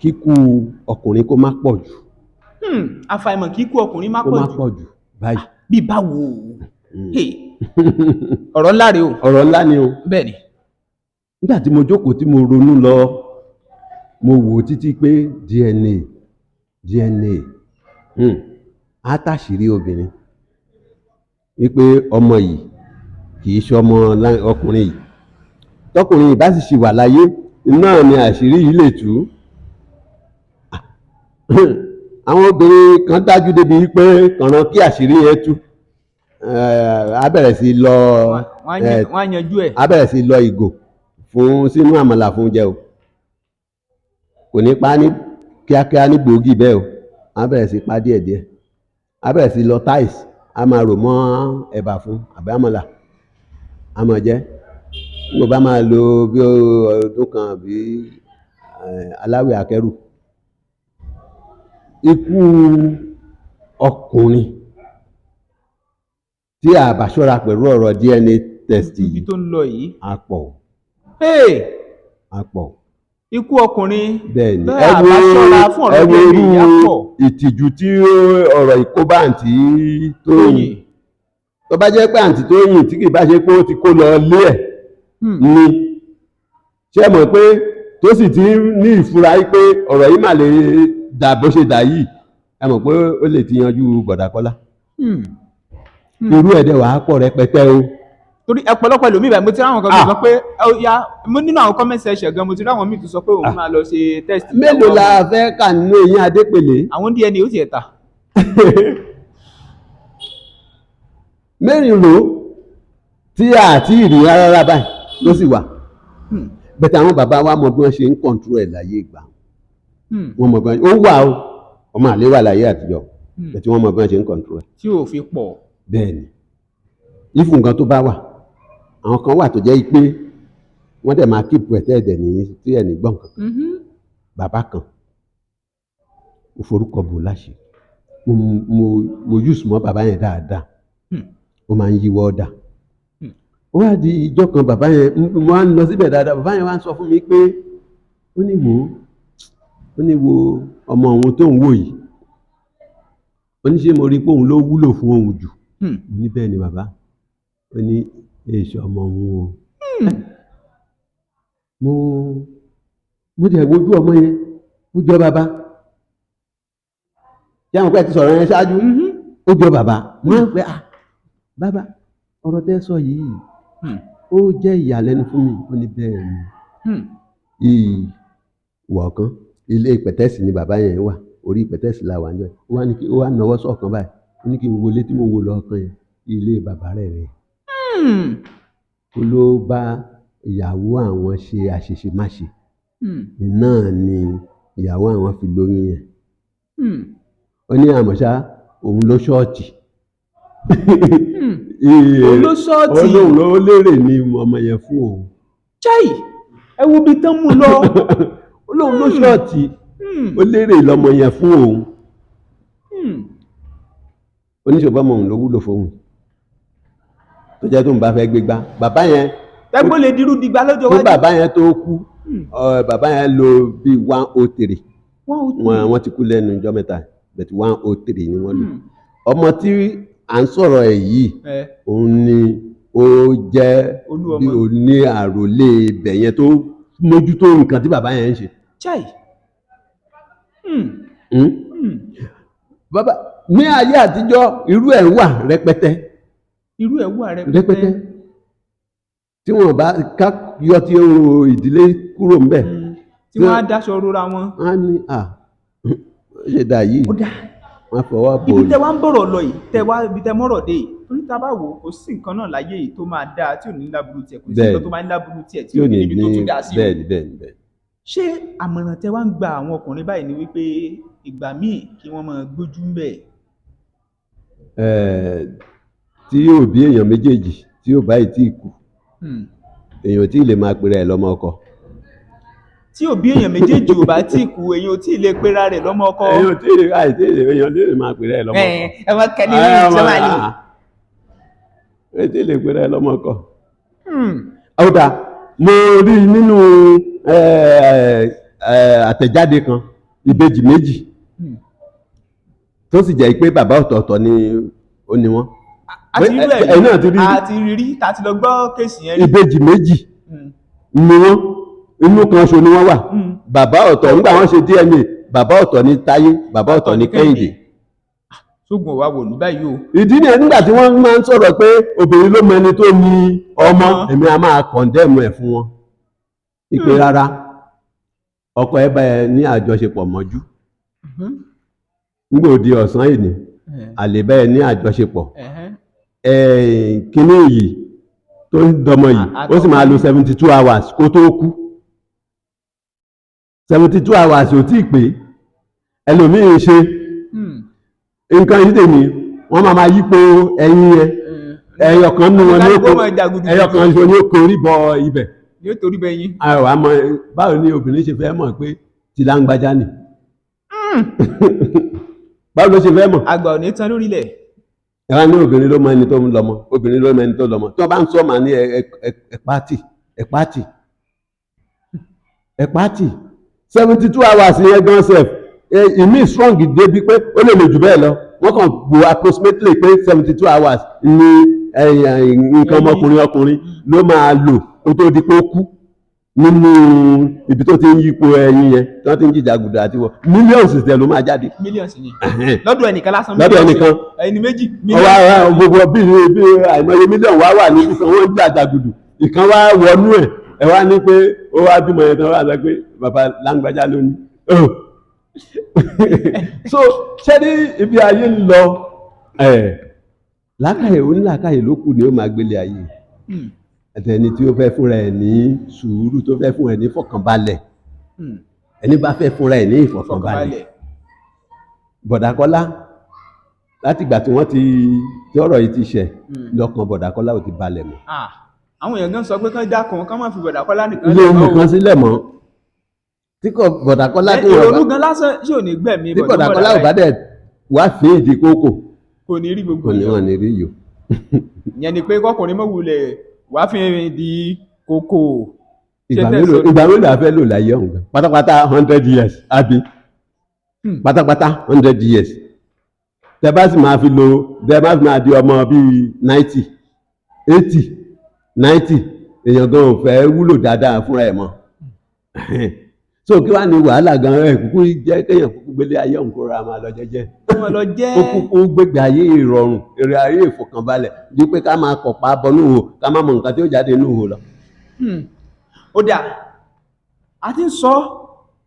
kíkú ọkùnrin kó má pọ̀ jù. Àfàìmọ̀ kíkú ọkùnrin má kó pọ̀ má jù. Pọ̀ jù báyìí. Bí báwo? Hey. Ọ̀rọ̀ ńlá rèé o. Ọ̀rọ̀ ńlá ni o. Bẹ́ẹ̀ ni. Nígbà tí mo jókòó, tí mo ronú lọ, mo wò ó títí pé DNA, DNA, á tàṣírí obìnrin wípé ọmọ yìí kì í ṣọmọ ọkùnrin yìí. Tọkùnrin yìí bá sì ṣì wà láyé náà ni àṣírí yìí lè tú. Àwọn obìnrin kan dájú débi wípé kànáà kí àṣírí yẹn tú, á bẹ̀rẹ̀ sí lọ Wọ́n á yanjú ẹ̀. Á bẹ̀rẹ̀ sí lọ ìgò fún sínú àmàlà fún jẹ o. Kò ní pa á ní kíákíá ní gbòógì bẹ́ẹ̀ o. Á bẹ̀rẹ̀ sí pa díẹ̀díẹ̀, á bẹ̀rẹ̀ sí lọ tiles, á máa rò mọ́ ẹ̀bà fún àbí àmàlà, á máa jẹ. Mo bá máa lo bí ọdún kan àbí aláwẹ̀ akẹ́rù. Ikú ọkùnrin tí a bá ṣọ́ra pẹ̀lú ọ̀rọ̀ DNA test ibi yìí tó ń lọ yìí. á pọ̀. Hey! Á pọ̀. Ikú ọkùnrin. Bẹ́ẹ̀ ni. Bẹ́ẹ̀ àbá ṣọ́ra fún ọ̀rọ̀ Ẹ wo DNA irú yìí, á pọ̀. ìtìjú tí ọ̀rọ̀ ìkóbá àǹtí Tóyìn. Tóyìn. Tó bá jẹ́ pé àǹtí Tóyìn, tí kì bá ṣe pé ó ti kó lọ lé ẹ̀ ni, ṣé ẹ mọ̀ pé tó sì ti ní ìfura yìí pé ọ̀rọ̀ yìí mà lè dà bó ṣe dà yìí, ẹ mọ̀ pé ó lè ti yanjú bọ̀dà Kọ́lá. Irú ẹ̀dẹ̀ wàá pọ̀ rẹpẹtẹ o. Torí ọ̀pọ̀lọpọ̀ ẹlòmíì báyìí, mo ti ráwọn kan tó Ah. sọ pé ó yá, mo nínú àwọn comment section gan, mo ti ráwọn míì tó sọ pé òun máa lọ ṣe test. Mélòó la fẹ́ kà nínú eyín Adépèlé? Àwọn DNA ó ti ẹ̀ ta. Mẹ́rin ló tí a ti rí rárá báyìí ló sì wà bẹ́ẹ̀. Àwọn bàbá wa mọ bí wọ́n ṣe ń control ẹ̀ láyé ìgbà. Wọ́n mọ bí wọ́n ó wà o, ọmọ àlè wà láyé àtijọ́, bẹ́ẹ̀ wọ́n mọ bí wọ́n ṣe ń control ẹ̀. Tí ò fi pọ̀. Bẹ́ẹ̀ ni, ìfún nǹkan tó bá wà, àwọn kan wà tó jẹ́ pé wọ́n dẹ̀ máa keep ẹ̀ tẹ́ẹ̀dẹ̀ ní tí ẹ̀ ní gbọ̀n kan. Bàbá kan, mo forúkọ bò láṣẹ, mo use mọ́ bàbá yẹn dáadáa. Ó máa ń yíwọ́ ọ̀dà. Ó wá di ìjọ́ kan, bàbá yẹn, mo wá ń lọ síbẹ̀ dáadáa, bàbá yẹn wá ń sọ fún mi pé ó ní wò ó, ó ní wo ọmọ òun tó ń wò yìí, ó ní ṣé mo rí i pé òun ló wúlò fún òun jù? Mo ní bẹ́ẹ̀ ni bàbá. Ó ní èso ọmọ òun o. Mo dẹ̀ wojú ọmọ yẹn, ó jọ bàbá. Ṣé àwọn pẹ́ ti sọ̀rọ̀ yẹn ṣáájú? Ó jọ bàbá. Mo máa ń pẹ́, ah, bàbá, ọ̀rọ̀ tẹ́ sọ yìí, ó jẹ́ ìyàlẹ́nu fún mi. Ó ní bẹ́ẹ̀ ni. Ìwọ̀ kan, ilé pẹ̀tẹ́sì ni bàbá yẹn wà, orí pẹ̀tẹ́sì la wà níjọ́. Ó wá ní kí ó wá nawọ́ sọ̀kan báyìí, ó ní kí n wọlé. Tí mo wò lọ́ọ̀kan yẹn, ilé bàbá rẹ̀ rẹ̀. Ó ló bá ìyàwó àwọn ṣe àṣeṣemáṣe náà ni ìyàwó àwọn fi lóyún yẹn. Ó ní àmọ́ ṣá, òun ló short. Òun ló short. Ó lóun ló lérè ní ọmọ yẹn fún òun. Chai, ẹ wo ibi tán mú lọ. Ó lóun ló short, ó lérè lọmọ yẹn fún òun. Oníṣòwò ọmọ òun ló wúlò fóun, tó jẹ́ tóun bá fẹ́ gbégbá bàbá yẹn. Tẹ́gbọ́n lè dirú digba lọ́jọ́ kó iwájú. Bàbá yẹn tó kú, bàbá yẹn lò bíi 103. 103. Wọ́n ti kú lẹ́nu ọjọ́ mẹ́ta, but 103 ni wọ́n lò. Ọmọ tí à ń sọ̀rọ̀ ẹ̀ yìí, òun ni ó jẹ́ Olú ọmọ. bí òní àròlé ibẹ̀ yẹn tó mójútó nǹkan tí bàbá yẹn ń ṣe. Chai. Bàbá, ní ayé àtijọ́, irú ẹ̀ wà rẹpẹtẹ. Irú ẹ̀ wà rẹpẹtẹ. Rẹpẹtẹ, tí wọn bá ká yọ tí ó ìdílé kúrò ńbẹ̀. Tí wọ́n á dáṣọ rora wọn. Á ní à ó ṣe dà yìí. Ó dá. Wọ́n fọwọ́ bò Ibi ní. tẹ wá ń bọ̀rọ̀ lọ yìí, tẹ wá ibi tẹ mọ́rọ̀ dé yìí, torí tá a bá wò ó, kò sí nǹkan náà láyé yìí tó máa dáa tí ò ní láburú tiẹ̀, kò sí nǹkan tó máa ní láburú tiẹ̀ tí Tí ò ò ní ní níbi ní tó tún dáa sí o. Bẹ́ẹ̀ni, bẹ́ẹ̀ni, bẹ́ẹ̀ni. Ṣé àmọ̀ràn tẹ wá ń gba àwọn ọkùnrin báyìí ni wípé ìgbà míì kí wọ́n máa gbójú ń bẹ̀? Tí òbí èèyàn méjèèjì tí ò báyìí tí kú, èèyàn tí lè máa pera ẹ̀ lọ́mọ ọkọ. Tí òbí èèyàn méjèèjì ò bá tí kú, èèyàn ò tí ì lè pera rẹ̀ lọ́mọ ọkọ. Èèyàn tí lè àìtí lè èèyàn tí lè máa pera ẹ̀ lọ́mọ ọkọ. Ẹ wọ́n kẹ́ni ní ìjọba ni. Èèyàn tí lè pera ẹ̀ lọ́mọ ọkọ. Ó dáa, mo rí nínú àtẹ̀jáde kan, ìbejì méjì tó sì jẹ́ pé bàbá ọ̀tọ̀ọ̀tọ̀ ni ó ní wọ́n. A ti rí rẹ̀. Ẹ̀yin náà ti rí rí. A ti rí rí, ta ti lọ gbọ́ case yẹn rí. Ìbejì méjì ni wọ́n, inú kan ṣo ni wọ́n wà. Bàbá ọ̀tọ̀, nígbà wọ́n ṣe DNA, bàbá ọ̀tọ̀ ní Táyé, bàbá ọ̀tọ̀ ní Kẹ́hìndé. Ṣógun ò wá wòlú báyìí o. Ìdí nìyẹn, nígbà tí wọ́n máa ń sọ̀rọ̀ pé obìnrin ló mọ ẹni tó ní ọmọ, Ọmọ. èmi a máa condemn ẹ̀ fún wọn ìpè rárá, ọkọ ẹ bá ẹ ní àjọṣepọ̀ mọ́jú, nígbà òdi ọ̀sán èní, àlè bá ẹ ní àjọṣepọ̀. Kíní yìí tó ń dọmọ yìí, ó sì máa lo 72 hours kó tó kú. 72 hours ò tí ì pé, ẹlòmíín ṣe nǹkan yìí tèmi, wọ́n máa máa yípo ẹyin yẹn, ẹyọ kan nínú wọn ní ó Kó kó máa jàgùdù. Ẹyọ kan ṣo ní ó korí bọ ibẹ̀. Yóò torí bẹ yín. Àwọn àmọ́ báwo ni obìnrin ṣe fẹ́ mọ̀ pé ti láńgbájá ni? Báwo ló ṣe fẹ́ mọ̀? Àgbà ò ní tán lórílẹ̀. Ẹ wá ní obìnrin ló mọ ẹni tó ń lọ́mọ, obìnrin ló mọ ẹni tó lọ́mọ. Tí wọ́n bá ń sọ, màá ní ẹ pátì, ẹ pátì, ẹ pátì. 72 hours yẹn gan sef, ìmí strong débi pé ó lè lò jù bẹ́ẹ̀ lọ. Wọ́n kàn gbọ́ approximately pé 72 hours ni nǹkan ọmọkùnrin ọkùnrin ló máa lò kó tó di pé ó kú nínú ibi tó ti ń yípo ẹyin yẹn, tí wọ́n ti ń jìjàgùdà, àti wọ millions tẹ̀ ló máa jáde. Millions ni lọ́dọ̀ ẹnìkan lásán. Lọ́dọ̀ ẹnìkan. Ẹni méjì. Ọwọ́ ara gbogbo bí àìmọye mílíọ̀nù wá wà níbi kan, wọ́n ń jàjàgùdù, ìkan wá wọnú ẹ̀, ẹ wá ní pé ó wá bímọ yẹn tán, wá sọ pé bàbá láńgbájá ló ní. Oh. So ṣé ní ibi ayé ń lọ ẹ̀, làákàyè onílàákàyè ló kù ni ó máa gbélé ayé, àtẹni tí ó fẹ́ fúnra ẹ̀ ní sùúrù, tó fẹ́ fúnra ẹ̀ ní fọkànbalẹ̀, ẹni bá fẹ́ fúnra ẹ̀ ní ìfọkànbalẹ̀. Bọ̀dàkọ́lá, láti ìgbà tí wọ́n ti tí ọ̀rọ̀ yìí ti ṣẹ̀, lọ́kàn Bọ̀dàkọ́lá ò ti balẹ̀ mọ́. Ah, àwọn èèyàn gan sọ pé kán dákun, kán má fi Bọ̀dàkọ́lá nìkan Ilé lẹ̀ mọ́ o. nìkan sílẹ̀ mọ́, tí kò Bọ̀dàkọ́lá Ẹ, tí wọ́n ìrònú bá gan lásán ṣé ò ní gbẹ̀mí tí Bọ̀dàkọ́lá ò bá dẹ̀ wá fín ìdí kókò, Kò ní rí gbogbo kò ní èèyàn. wọn ní rí yìí o. Ìyẹn ni pé kọkùnrin mọ̀ wulẹ̀ wá fi di kókó. Ìgbà Ṣé tẹ́ mélòó sọ- ìgbà mélòó la fẹ́ lò láyé ọ̀hún gan pátápátá? 100 years àbí? Pátápátá 100 years, tẹ bá sì máa fi lo, tẹ bá sì máa di ọmọ bíi 90, 80, 90, èèyàn gan ò fẹ́ wúlò dáadáa fúnra ẹ̀ mọ́. So kí wàá ní wàhálà gan? Ẹ kúkú jẹ́ kéèyàn kúkú gbélé ayé ọ̀hún, kó ra máa lọ jẹ́jẹ́. Kó wọn lọ jẹ́. Kó kúkú gbégbé ayé ìrọ̀rùn, èrè ayé ìfọ̀kànbalẹ̀, ju pé ká máa kọ̀pá bọnú hò, ká má mọ nǹkan tí ó jáde nínú hò lọ. Ó dà, a ti ń sọ,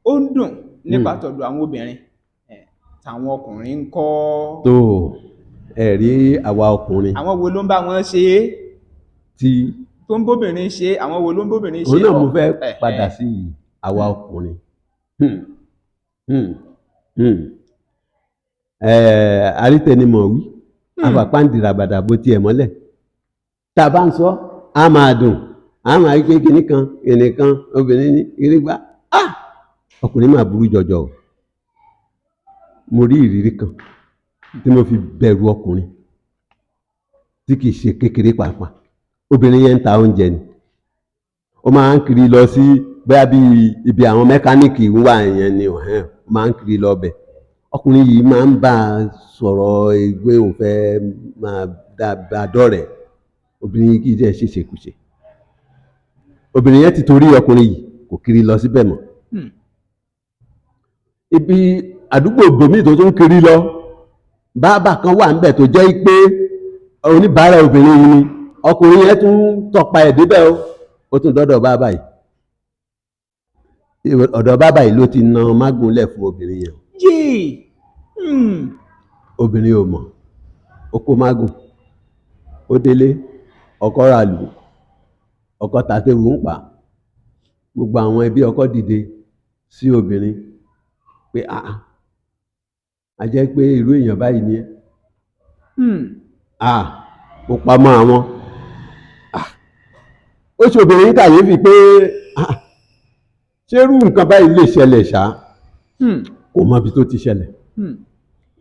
ó ń dùn nípa tọ̀dọ̀ àwọn obìnrin. Tàwọn ọkùnrin ń kọ́? Tó ẹ rí àwa ọkùnrin, Àwọn wo ló ń bá wọn ṣe é tí tó ń bóbìnrin ṣe? Àwọn wo ló ń bóbìnrin ṣe? Òun náà mo fẹ́ padà sí àwa ọkùnrin. Arítẹnimọ̀ wí afàpáǹdìràbàdà bó tiẹ̀ mọ́lẹ̀. Tá a bá ń sọ, á máa dùn, á máa rí pé kinní kan, kinní kan, obìnrin ní kinní gbá. Ah! Ọkùnrin máa burú jọjọ o. Mo rí ìrírí kan tí mo fi bẹ̀rù ọkùnrin tí kìí ṣe kékeré pàápàá. Obìnrin yẹn ń ta oúnjẹ ni, ó máa ń kiri lọ sí bóyá bí ibi àwọn mẹkáníìkì wà yẹn ni ọ̀hẹ́n, ó máa ń kiri lọ bẹ̀. Ọkùnrin yìí máa ń bá a sọ̀rọ̀ ẹgbẹ́, òun fẹ́ máa dá bá a dọ́rẹ̀ẹ́. Obìnrin yìí kì í dẹ̀ ṣe ṣèkúṣe. Obìnrin yẹn ti torí ọkùnrin yìí kò kiri lọ síbẹ̀ mọ́. Ibi àdúgbò bòmíì tó tún kiri lọ, báàbà kan wà níbẹ̀ tó jẹ́ pé oníbàárà obìnrin yìí ni. Ọkùnrin yẹn tún tọpa ẹ̀ débẹ̀ o, ó tún dọ́dọ̀ báàbà yìí. Ọ̀dọ̀ báàbà yìí ló ti na mágúnlẹ̀ fún obìnrin yẹn. Yéè. Obìnrin ò mọ̀, ó kó mágùn, ó délé, ọkọ rà lù, ọkọ tàtẹrù ń pa. Gbogbo àwọn ẹbí ọkọ dìde sí obìnrin pé àà, a jẹ́ pé irú èèyàn báyìí ni ẹ́. À, ó pamọ́ àwọn. À, ó ṣe obìnrin ní kàyéfì pé à, ṣé irú nǹkan báyìí lè ṣẹlẹ̀ ṣá? Kò mọ ibi tó ti ṣẹlẹ̀.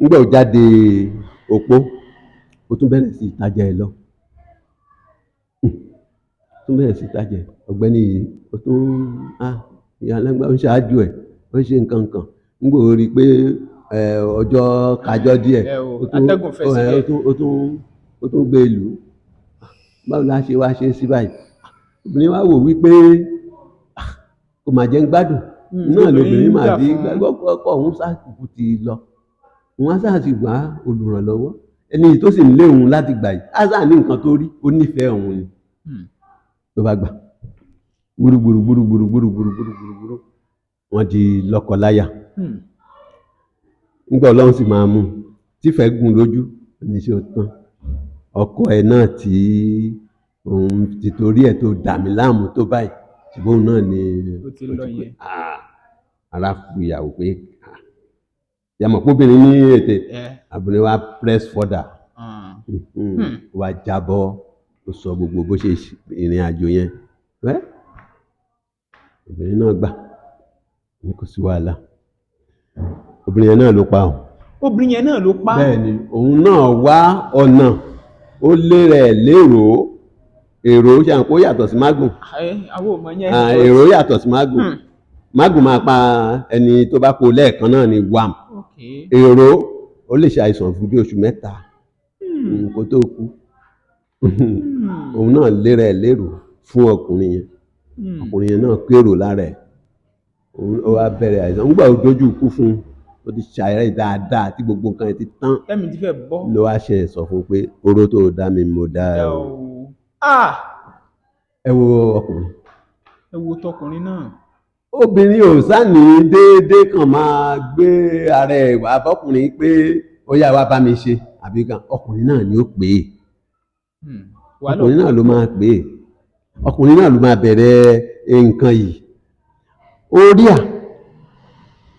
Nígbà ó jáde opó, ó tún bẹ̀rẹ̀ sí ìtajà ẹ̀ lọ. Ó tún bẹ̀rẹ̀ sí ìtajà ẹ̀. Ọ̀gbẹ́ni yìí, ó tún ìyá alágbá, ó ń ṣáájú ẹ̀, ó ń ṣe nǹkan kan. Nígbà ó rí i pé ọjọ́ kájọ́ díẹ̀, Ẹ o, ó tún atẹ́gùn fẹ́ ó, sílẹ̀. ó tún gbé e lù ú. Báwo la ṣe wá ṣe é sí báyìí? Obìnrin wa wò wípé kò mà jẹ́ ń gbádùn. Náà lobìnrin obìnrin máa jà fi fún gbàgbọ́ ọkọ òun ṣáà ti lọ. Òun á sáà sì wá olùrànlọ́wọ́. Ẹni tó sì ń lé òun láti gbà yìí, á sáà ní nǹkan tó rí, ó nífẹ̀ẹ́ òun ni. Ló bá gbà. Gbúrúgbúrú gbúrúgbúrú gbúrúgbúrú gbúrúgbúrú. Wọ́n di lọ́kọláya. Nígbà Ọlọ́run sì máa mú un, tífẹ̀ẹ́ gùn lójú, ní ṣe ó tán. Ọkọ ẹ̀ náà tí òun ti torí ẹ̀ tó dà mí láàmú tó báyìí, ṣùgbọ́n òun náà ni Ó ti ó lọ ti pé yẹn. Ara fu ìyàwó pé yàmọ̀ pé obìnrin ní ètè, Ẹ. obìnrin wa press further. Ó wá jábọ́, ó sọ gbogbo bó ṣe ìrìn àjò yẹn. Wẹ́, obìnrin náà gbà, ní kò sí wàhálà. Obìnrin yẹn náà ló pa ọ́. Obìnrin yẹn náà ló pa. Bẹ́ẹ̀ ni, òun náà wá ọ̀nà, ó lé rẹ̀ lérò. Èrò ṣe à ń kó yàtọ̀ sí mágùn. Ẹ, àwọn ò mọ̀ yẹn. Èrò yàtọ̀ sí mágùn. Mágùn máa pa ẹni tó bá kó lẹ́ẹ̀kan náà ni wham. Èrò, ó lè ṣe àìsàn fún bí oṣù 3 kó tó kú. Òun náà lé rẹ̀ lérò fún ọkùnrin yẹn. Ọkùnrin yẹn náà kérò lára ẹ̀. Òun ó wá bẹ̀rẹ̀ àìsàn. Nígbà ó dojú ikú fún un, ó ti ṣàárẹ̀ dáadáa tí gbogbo nǹkan yẹn ti tán. Tẹ́mi ti fẹ́ bọ́. Ló wá ṣe sọ fún un pé oró tó dá mi mo dá ẹ Ẹ o. o. Ẹ wo ọkùnrin. Ẹ wo tọkùnrin náà. Obìnrin ò sáni déédéé kàn máa gbé ara ẹ̀ wá bọ́kùnrin pé ó yá, wá bá mi ṣe àbí kan. Ọkùnrin náà ni ó pè é. Wàhálà. Ọkùnrin náà ló máa pè é. Ọkùnrin náà ló máa bẹ̀rẹ̀ nǹkan yìí. Ó rí à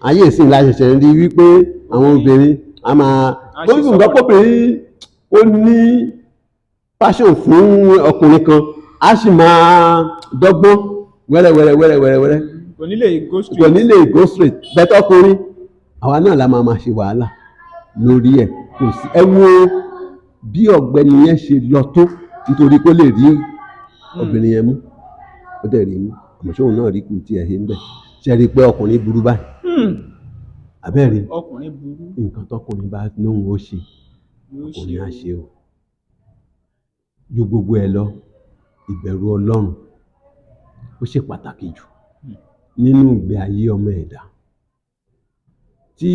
ayé ìsìn la ṣẹ̀ṣẹ̀ ń rí wípé àwọn obìnrin a máa A ṣe ó sì nǹkan kóbìnrin ó ní passion fún ọkùnrin kan, á sì máa dọ́gbọ́n wẹ́rẹ́wẹ́rẹ́ wẹ́rẹ́wẹ́rẹ́ wẹ́rẹ́. Kò ní lè go Kò straight. ní lè go straight bẹ́tẹ̀. Ọkùnrin, àwa náà la máa máa ṣe wàhálà lórí ẹ̀. Kò sí, ẹ wo bí ọ̀gbẹ́ni yẹn ṣe lọ tó nítorí kó lè rí obìnrin yẹn mú. Ó dẹ̀ rí mú, àmọ́ ṣóun náà rí kù tí ẹ̀ ṣe ń bẹ̀ ṣe rí i pé ọkùnrin burú báyìí? Abẹ́rẹ́. Ọkùnrin burú. Nǹkan tọkùnrin bá lóhun ó ṣe, Yóò ṣe. ọkùnrin á ṣe o. Ju gbogbo ẹ lọ, ìbẹ̀rù Ọlọ́run ó ṣe pàtàkì jù nínú ìgbé ayé ọmọ ẹ̀dá. Tí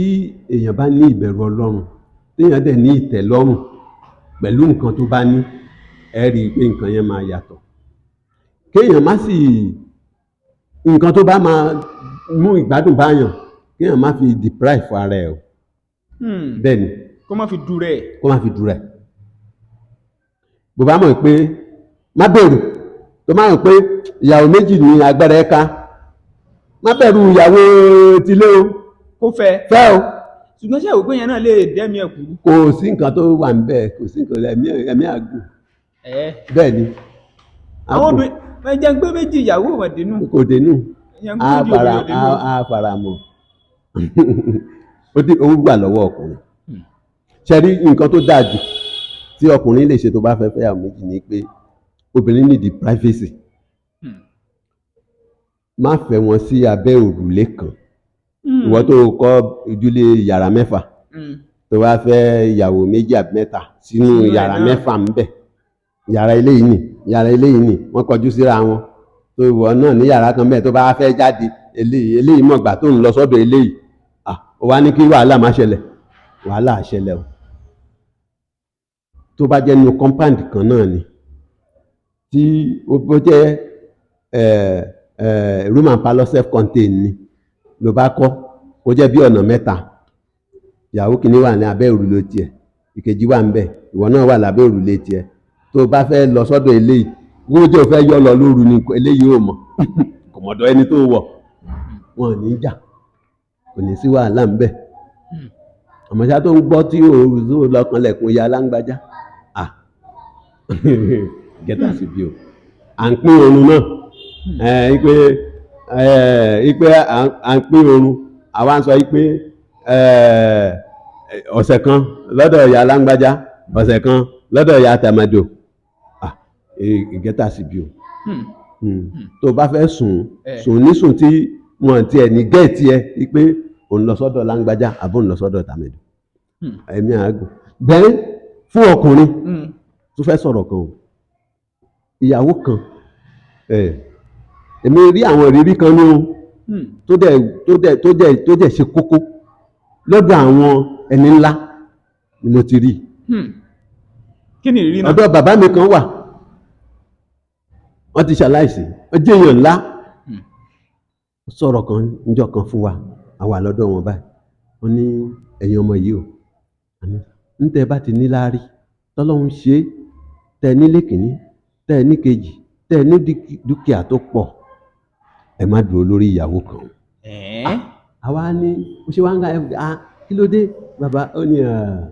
èèyàn bá ní ìbẹ̀rù Ọlọ́run, téèyàn dẹ̀ ní ìtẹ́lọ́rùn pẹ̀lú nǹkan tó bá ní, ẹ rí i pé nǹkan yẹn máa yàtọ̀. Kéèyàn má sì nǹkan tó bá máa mú ìgbádùn báyàn, kéèyàn má fi deprive ara ẹ̀ o. Bẹ́ẹ̀ ni. Kó má fi dúró ẹ̀. Kó má fi dúró ẹ̀. Bó bá mọ̀ pé má bẹ̀rù, tó má rò pé ìyàwó méjì ní agbára ẹ̀ ká, má bẹ̀rù ìyàwó tilé o. Kó fẹ́. Fẹ́ o. Ṣùgbọ́n ṣé òpin yẹn náà lè dẹ́mi ẹ̀ kúrú? Kò sí nǹkan tó wà níbẹ̀, kò sí nǹkan, ẹ̀mí àgùn. Ẹ̀. Bẹ́ẹ̀ ni. Àwọn Àgùn. obìnrin ẹ jẹ́ ń gbé méjì, ìyàwó wọn dínú. Kò dénú. Ẹ̀yàn ń gbé Á méjì fara obìnrin dínú. Á fara mọ́. Ó dé, ó wà lọ́wọ́ ọkùnrin. Ṣe rí nǹkan tó dáa jù tí ọkùnrin lè ṣe tó bá fẹ́ fẹ́yàwó méjì ni pé obìnrin need privacy. Má fẹ́ wọn sí abẹ́ òrùlé kan. Ìwọ tó kọ́ ojúlé yàrá 6 tó bá fẹ́ ìyàwó méjì àbí mẹ́ta sínú Sínú ẹ̀ yàrá náà. 6 ń bẹ̀, yàrá eléyìí nì, yàrá eléyìí nì, wọ́n kọjú síra wọn, tó ìwọ náà ní yàrá kan bẹ́ẹ̀, tó bá fẹ́ jáde, eléyìí eléyìí mọ̀gbà tó ń lọ sọ́dọ̀ eléyìí. Ó wá ní kí wàhálà má ṣẹlẹ̀? Wàhálà á ṣẹlẹ̀ o. Tó bá jẹ́ nínú compound kan náà ni, tí ó bó jẹ́ room and parlour self contained ni ló bá kọ́, kó jẹ́ bí ọ̀nà mẹ́ta, ìyàwó kìíní wà ní abẹ́ òrùlé tiẹ̀. Ìkejì wà ń bẹ̀, ìwọ náà wà lábẹ́ òrùlé tiẹ̀. Tó o bá fẹ́ lọ sọ́dọ̀ eléyìí, wọ́n jẹ́ o fẹ́ yọ lọ lóru ni, eléyìí ò mọ̀, kò mọ̀dọ̀ ẹni tó wọ̀. Wọn ò ní jà, kò ní sí wàhálà ń bẹ̀. Àmọ́ ṣá, tó ń gbọ́ tí o lọ kanlẹ̀kùn ya aláǹgbájá, ah, gẹ́tà sí bí o à ń pín oorun náà ẹ pé ẹ pé à ń pín oorun, àwa ń sọ pé ọ̀sẹ̀ kan lọ́dọ̀ ìyá aláǹgbájá, ọ̀sẹ̀ kan lọ́dọ̀ ìyá tàmẹ̀dò. Ah, gẹ́tà sí bí o. Tó o bá fẹ́ sùn, sùn nísùn tí wọn tiẹ̀ ní gẹ́ẹ̀tì ẹ pé òun lọ sọ́dọ̀ láǹgbájá àbó òun lọ sọ́dọ̀ tàmẹ̀dò. Ẹ̀mí àágùn bẹ́ẹ̀ fún ọkùnrin tó fẹ́ sọ̀rọ̀ kan o. Ìyàwó kan ẹ̀, èmi rí àwọn ìrírí kan ní o tó dẹ̀ ṣe kókó lọ́dọ̀ àwọn ẹni ńlá ni mo ti rí. Kí ni ìrírí náà? Ọ̀dọ̀ bàbá mi kan wà, wọ́n ti ṣaláìsí, ó jẹ́ èèyàn ńlá. Ó sọ̀rọ̀ kan níjọ́ kan fún wa, àwa lọ́dọ̀ wọn báyìí. Wọ́n ní, "Ẹ̀yin ọmọ yìí o, àní ń tẹ́ bá ti ní láárí, tọ́lọ́run ṣe é, tẹ́ ẹ nílé kìíní, tẹ́ ẹ ní kejì, tẹ́ ẹ ní dúkìá tó pọ̀, ẹ má dúró lórí ìyàwó kan." Àwa ní ó ṣe wá ń ga ẹ, ah, kí ló dé, bàbá? Ó ní, "Ah,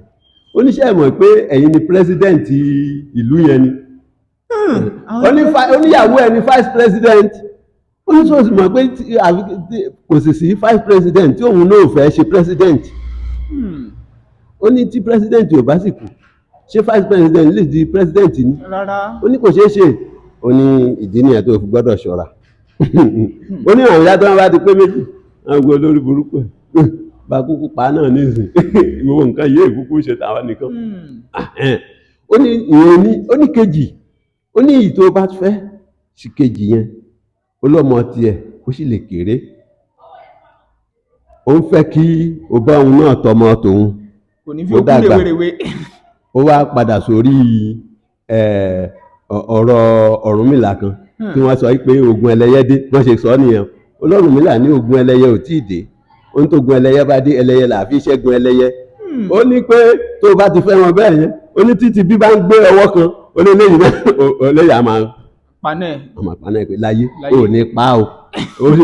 oníṣẹ́ mọ̀ pé ẹ̀yin ni president ìlú yẹn ni." Ó ní oníyàwó ẹ̀ ní vice president. Ó ní sọ́ọ̀sì mọ̀ pé kò sì sí vice president tí òun náà ò fẹ́ ṣe president. Ó ní tí president ò bá sì kú, ṣé vice president lè di president ni? Rárá. Ó ní kò ṣeé ṣe. Ó ní ìdí nìyẹn tó fi gbọ́dọ̀ ṣọ́ra. Ó ní àwọn ìyá tó wọn bá ti pé méjì, àwọn gbogbo olórí burúkú ẹ̀ bá kúkú pa náà nísìn, gbogbo nǹkan yìí kúkú ṣe tàwa nìkan. Ó ní ìyẹn ní. Ó ní kejì, ó ní èyí tó bá fẹ́ sí kejì yẹn, ó lọ́mọ tiẹ̀, ó sì lè kéré, ó ń fẹ́ kí o bá òun náà tọmọ tòun Kò ní fi ó okú dàgbà. rèwerèwe. Ó wá padà sórí ọ̀rọ̀ Ọ̀rúnmìlà kan tí wọ́n sọ pé ogun ẹlẹ́yẹ dé. Wọ́n ṣe sọ nìyẹn. Ọlọ́rùnmìlà ní ogun ẹlẹ́yẹ ò tíì dé. Ó ní tó gun ẹlẹ́yẹ bá dé, ẹlẹ́yẹ là fi ṣẹ́gun ẹlẹ́yẹ. Ó ní pé tó o bá ti fẹ́ wọn bẹ́ẹ̀ yẹn, ó ní títí bí bá ń gbé ọwọ́ kan, ó ní léyìn náà, ó léyìn àmà Panẹ́. àmà paná ẹ̀ pé láyé. Láyé. Ó ní pa o,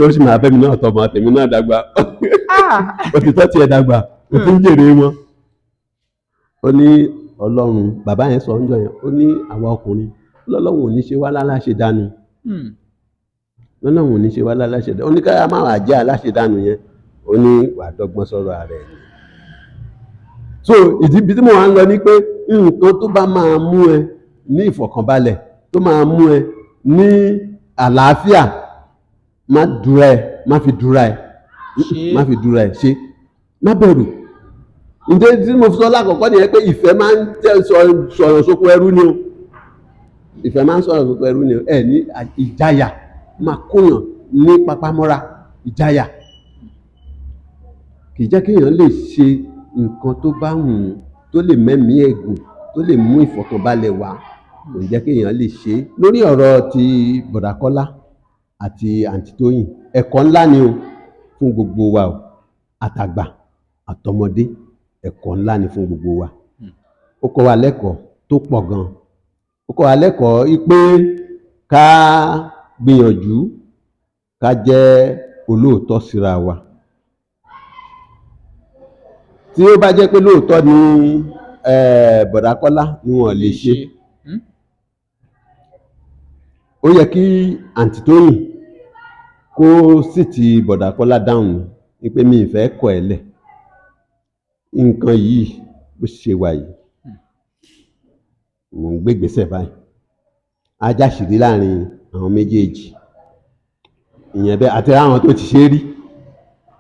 ó sì máa bẹ́ mi náà tọmọ tèmi náà dàgbà. Ó ti tọ́ tiẹ̀ dàgbà, ó ti ń jèrè wọn. Ó ní Ọlọ́run, bàbá yẹn sọ ọ́njọ́ yẹn, ó ní àwa ọkùnrin, lọ́lọ́run ò ní ṣe wá láláṣẹ dànù, lọ́lọ́run ò ní ṣe wá láláṣẹ dànù. Ó ní ká má wàá jẹ́ aláṣẹ dànù yẹn. Ó ní wàá dọ́gbọ́n sọ̀rọ̀ ààrẹ ni. So ìdí bí tí mo wá ń lọ ni pé nǹkan tó bá máa mú ẹ ní ìfọ̀kànbalẹ̀, tó máa mú ẹ ní àlàáfíà, má dúra ẹ, má fi dúra ẹ. Ṣe. Má fi dúra ẹ ṣe, má bẹ̀rù. Ǹjẹ́ tí mo sọ lákọ̀ọ́kọ́ nìyẹn pé ìfẹ́ máa ń tẹ́ sọ̀rọ̀ sóko ẹrú ni o. Ìfẹ́ máa ń sọ̀rọ̀ sóko ẹrú ni o. Ẹ ní ìjáyà máa kóyàn ní papámọ́ra. Ìjáyà kì í jẹ́ kéèyàn lè ṣe nǹkan tó bá wù ú, tó lè mẹ́mìí ẹ̀gùn, tó lè mú ìfọ̀kànbalẹ̀ wá, kò ní jẹ́ kéèyàn lè ṣe é. Lórí ọ̀rọ̀ ti Bọ̀dá Kọ́lá àti Àǹtí Tóyìn, ẹ̀kọ́ ńlá ni o fún gbogbo wa o, àtàgbà àtọmọdé, ẹ̀kọ́ ńlá ni fún gbogbo wa. Ó kọ́ wa lẹ́kọ̀ọ́ tó pọ̀ gan. Ó kọ́ wa lẹ́kọ̀ọ́ pé ká gbìyànjú ká jẹ́ olóòótọ́ síra wa. Tí ó bá jẹ́ pé lóòótọ́ ni Bọ̀dá Kọ́lá ni wọ́n lè ṣe, ó yẹ kí Àǹtí Tóyìn kó sì ti Bọ̀dá Kọ́lá dáhùn ni pé mi ì fẹ́ kọ̀ ẹ́ lẹ̀, nǹkan yìí bó ṣe wà yìí, mò ń gbé ìgbésẹ̀ báyìí, ajá ṣìrí láàrin àwọn méjèèjì. Ìyẹn bẹ́ẹ̀ àti àwọn tó ti ṣe é rí.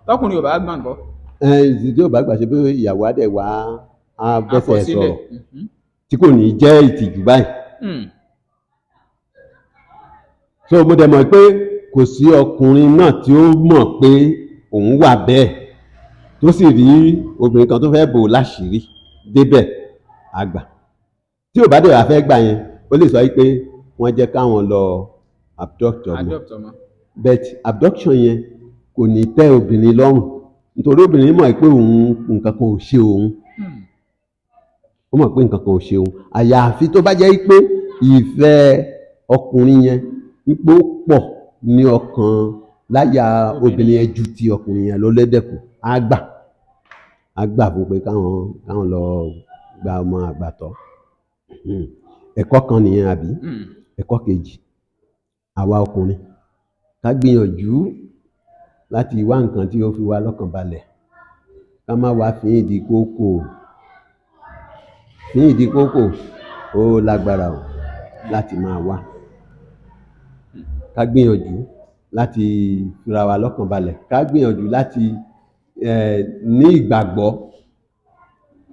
Tọkùnrin ò bá gbà ńkọ́? Ẹ tí ò bá gbà, ṣe pé ìyàwó á dẹ̀ wá á bẹ́sẹ̀ Àkọsílẹ̀. sọ̀rọ̀ tí kò ní jẹ́ ìtìjú báyìí. So mo dẹ̀ mọ̀ pé kò sí ọkùnrin náà tí ó mọ̀ pé òun wà bẹ́ẹ̀, tó sì rí obìnrin kan tó fẹ́ bò láṣìírí débẹ̀ àgbà. Tí ò bá dẹ̀ wá fẹ́ gbà yẹn, ó lè sọ pé wọ́n jẹ́ káwọn lọ abduct ọmọ. Adopt ọmọ. But abduction yẹn kò ní tẹ́ obìnrin lọ́rùn, nítorí obìnrin mọ̀ pé òun nǹkan kan ò ṣe òun. Ó mọ̀ pé nǹkan kan ò ṣe òun, àyàfi tó bá jẹ́ pé ìfẹ́ ọkùnrin yẹn wípé ó pọ̀ ní ọkàn láyà obìnrin yẹn ju ti ọkùnrin yẹn lọ lẹ́dẹ̀kù, á gbà fún pé káwọn lọ gba ọmọ àgbàtọ́. Ẹ̀kọ́ kan nìyẹn, àbí? Ẹ̀kọ́ kejì, àwa ọkùnrin, ká gbìyànjú láti wá nǹkan tí ó fi wá lọ́kàn balẹ̀, ká má wá fín ìdí kókò. Fín ìdí kókò, ó lágbára o láti máa wá. Ká gbìyànjú láti fira wa lọ́kàn balẹ̀, ká gbìyànjú láti ní ìgbàgbọ́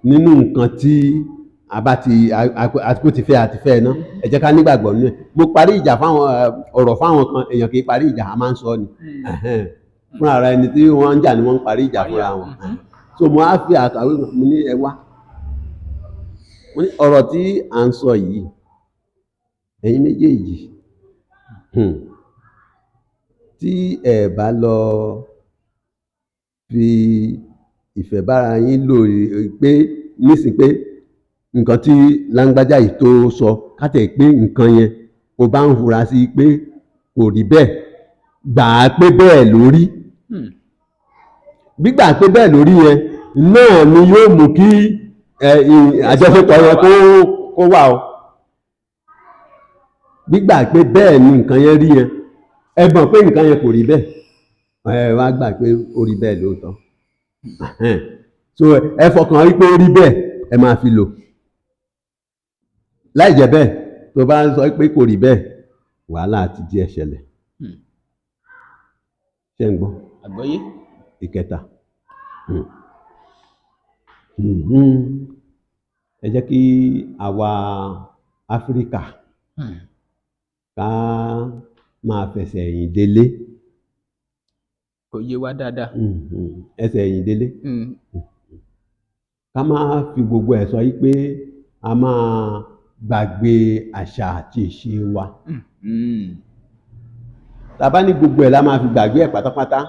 nínú nǹkan tí a bá ti àti ti fẹ́ àti fẹ́ ná. Ẹ jẹ́ ká nígbàgbọ́ nínú ẹ̀. Mo parí ìjà fáwọn ọ̀rọ̀ fáwọn kan, èèyàn kì í parí ìjà, a máa ń sọ ni. Fúnra ara ẹni tí wọ́n ń jà ni wọ́n ń parí ìjà fúnra wọn. So mo á fi àkàwé, mo ní ẹ wá, mo ní ọ̀rọ̀ tí à ń sọ yìí, ẹ̀yin méjèèjì, tí ẹ bá lọ fi ìfẹ́ bára yín lò pé nísìn pé nǹkan tí láńgbájá yìí tó sọ kátẹ̀ pé nǹkan yẹn o bá ń fura sí pé kò rí bẹ́ẹ̀, gbà á pé bẹ́ẹ̀ lórí. Gbígbà pé bẹ́ẹ̀ lórí yẹn náà ni yóò mú kí àjọṣepọ̀ yẹn kó wà o. Gbígbà pé bẹ́ẹ̀ ni nǹkan yẹn rí yẹn, ẹ mọ̀ pé nǹkan yẹn kò rí bẹ́ẹ̀, ẹ wá gbà pé ó rí bẹ́ẹ̀ lóòótọ́. So ẹ fọkàn rí pé ó rí bẹ́ẹ̀, ẹ máa fi lò. Láì jẹ́ bẹ́ẹ̀, tó bá ń sọ pé kò rí bẹ́ẹ̀, wàhálà àti díẹ̀ ṣẹlẹ̀. Ṣé ń gbọ́? Àgbọ́yé. Ìkẹta, ẹ jẹ́ kí àwa Áfíríkà ká máa fẹsẹ̀ ẹ̀yìn délé. Kò yé wa dáadáa. Ẹsẹ̀ ẹ̀yìn délé. Ká má fi gbogbo ẹ̀ sọ yí pé a máa gbàgbé àṣà àti ìṣe wa. Tá a bá ní gbogbo ẹ̀ la máa fi gbàgbé ẹ̀ pátápátá,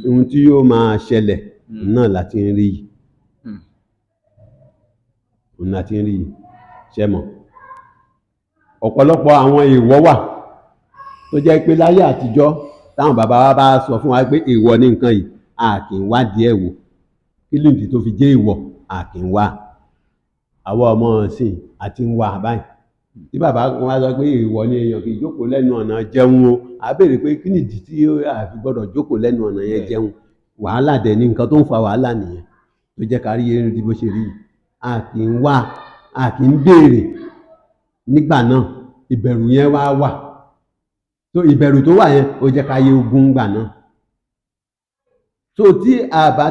ohun tí yóò máa ṣẹlẹ̀ náà la ti ń rí yìí. Òun la ti ń rí yìí. Ṣé mọ̀, ọ̀pọ̀lọpọ̀ àwọn èèwọ̀ wà tó jẹ́ pé láyé àtijọ́, táwọn bàbá wa bá sọ fún wa pé èèwọ̀ ní nǹkan yìí, a kì í wádìí ẹ̀ wò, kí lìdí tó fi jẹ́ èèwọ̀, a kì í wá. Àwọn ọmọ ọ̀sìn àti ń wá báyìí. Tí bàbá kan wá sọ pé èèwọ̀ ni èèyàn kì í jókòó lẹ́nu ọ̀nà jẹun o, a béèrè pé kí nìdí tí a fi gbọ́dọ̀ jókòó lẹ́nu ọ̀nà yẹn jẹun? Wàhálà dẹ̀ ní nǹkan tó ń fa wàhálà nìyẹn tó jẹ́ ká rí erin bó ṣe rí yìí. A kì í wá, a kì í béèrè nígbà náà. Ìbẹ̀rù yẹn wá wà. So ìbẹ̀rù tó wà yẹn, ó jẹ́ ká yé ogun gbà náà. So tí a bá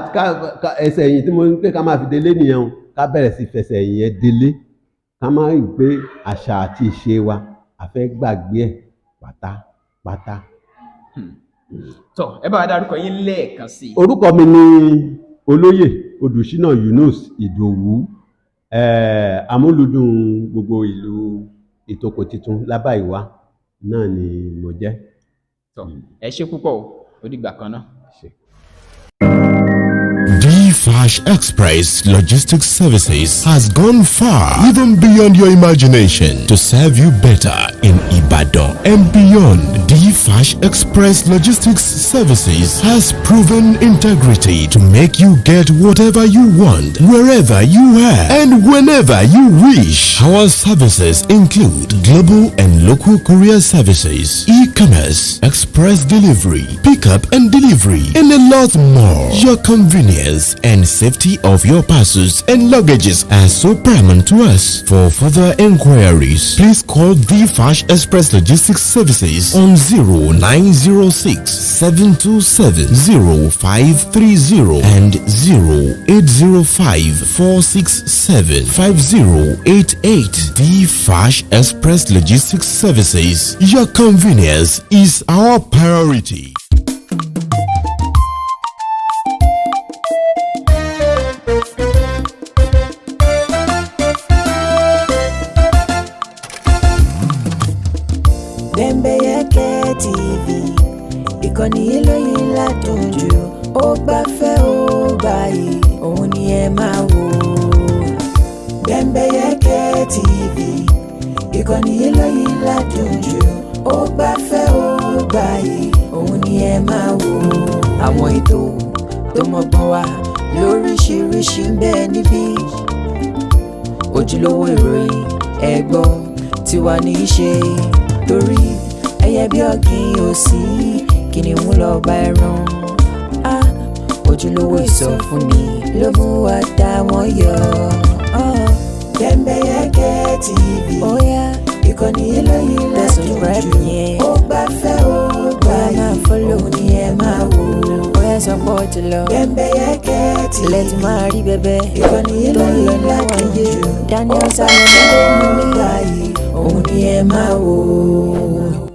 ká ẹsẹ̀ ẹ̀yìn tí mo ń pè ká máa fi délé nìyẹn o, ká bẹ̀rẹ̀ sí fẹsẹ̀ ẹ̀yìn yẹn délé, ká má rí pé àṣà àti ìṣe wa, a fẹ́ gbàgbé ẹ̀ pátápátá. Tọ, ẹ bá wa dárúkọ yín lẹ́ẹ̀kan sí i. Orúkọ mi ni Olóyè Odùṣínà Yunus Ìdòwú, amúlùdùn gbogbo ìlú Ìtòkò Titun Lábàìwá náà ni mo jẹ́. Tọ, ẹ ṣé púpọ̀ o, ó dìgbà kan náà. Ṣé. D-Flash Express Logistics Services has gone far, even beyond your imagination, to serve you better in Ibadan and beyond. D-Flash Express Logistics Services has proven integrity to make you get whatever you want, wherever you are, and whenever you wish. Our services include global and local courier services, e-commerce, express delivery, pickup and delivery, and a lot more. Your convenience and safety of your parcels and luggages are so paramount to us. For further inquiries, please call the Fash Express Logistics Services on 0906 727 0530 and 0805 467 5088. The Fash Express Logistics Services. Your convenience is our priority. Bembeyeke TV, ìkànnì eléyìí ládùn jù, ó gbafẹ́, ó gbààyè, òun ni ẹ máa wò. Bembeyeke TV, ìkànnì eléyìí ládùn jù. Ó gbafẹ́, ó gbààyè, òun ni ẹ máa wò. Àwọn ètò tó mọ́gbọ́n wá lóríṣiríṣi ń bẹ níbí. Ojúlówó ìròyìn ẹ̀gbọ́ tiwa ní í ṣe, torí ẹyẹ bí ọ̀gìn ò sí, kìnìún lọ́ba ẹran. Á ojúlówó ìsọfúnni ló mú wa dá wọn yọ. Bembeyeke TV, ìkànnì eléyìí ládùn jù. Ó gbafẹ́, ó gbààyè, òun ni ẹ máa wò. Bóyá sọ pé ó ti lọ. Bembeyeke TV, Lẹ́tí máa rí bẹ́bẹ́ ìkànnì tó ń lọ eléyìí níwọ̀n ládùn ayé. jù. Daniel Ó Salomon gbafẹ́, ló ó mú mi. gbààyè, òun ni ẹ máa wò.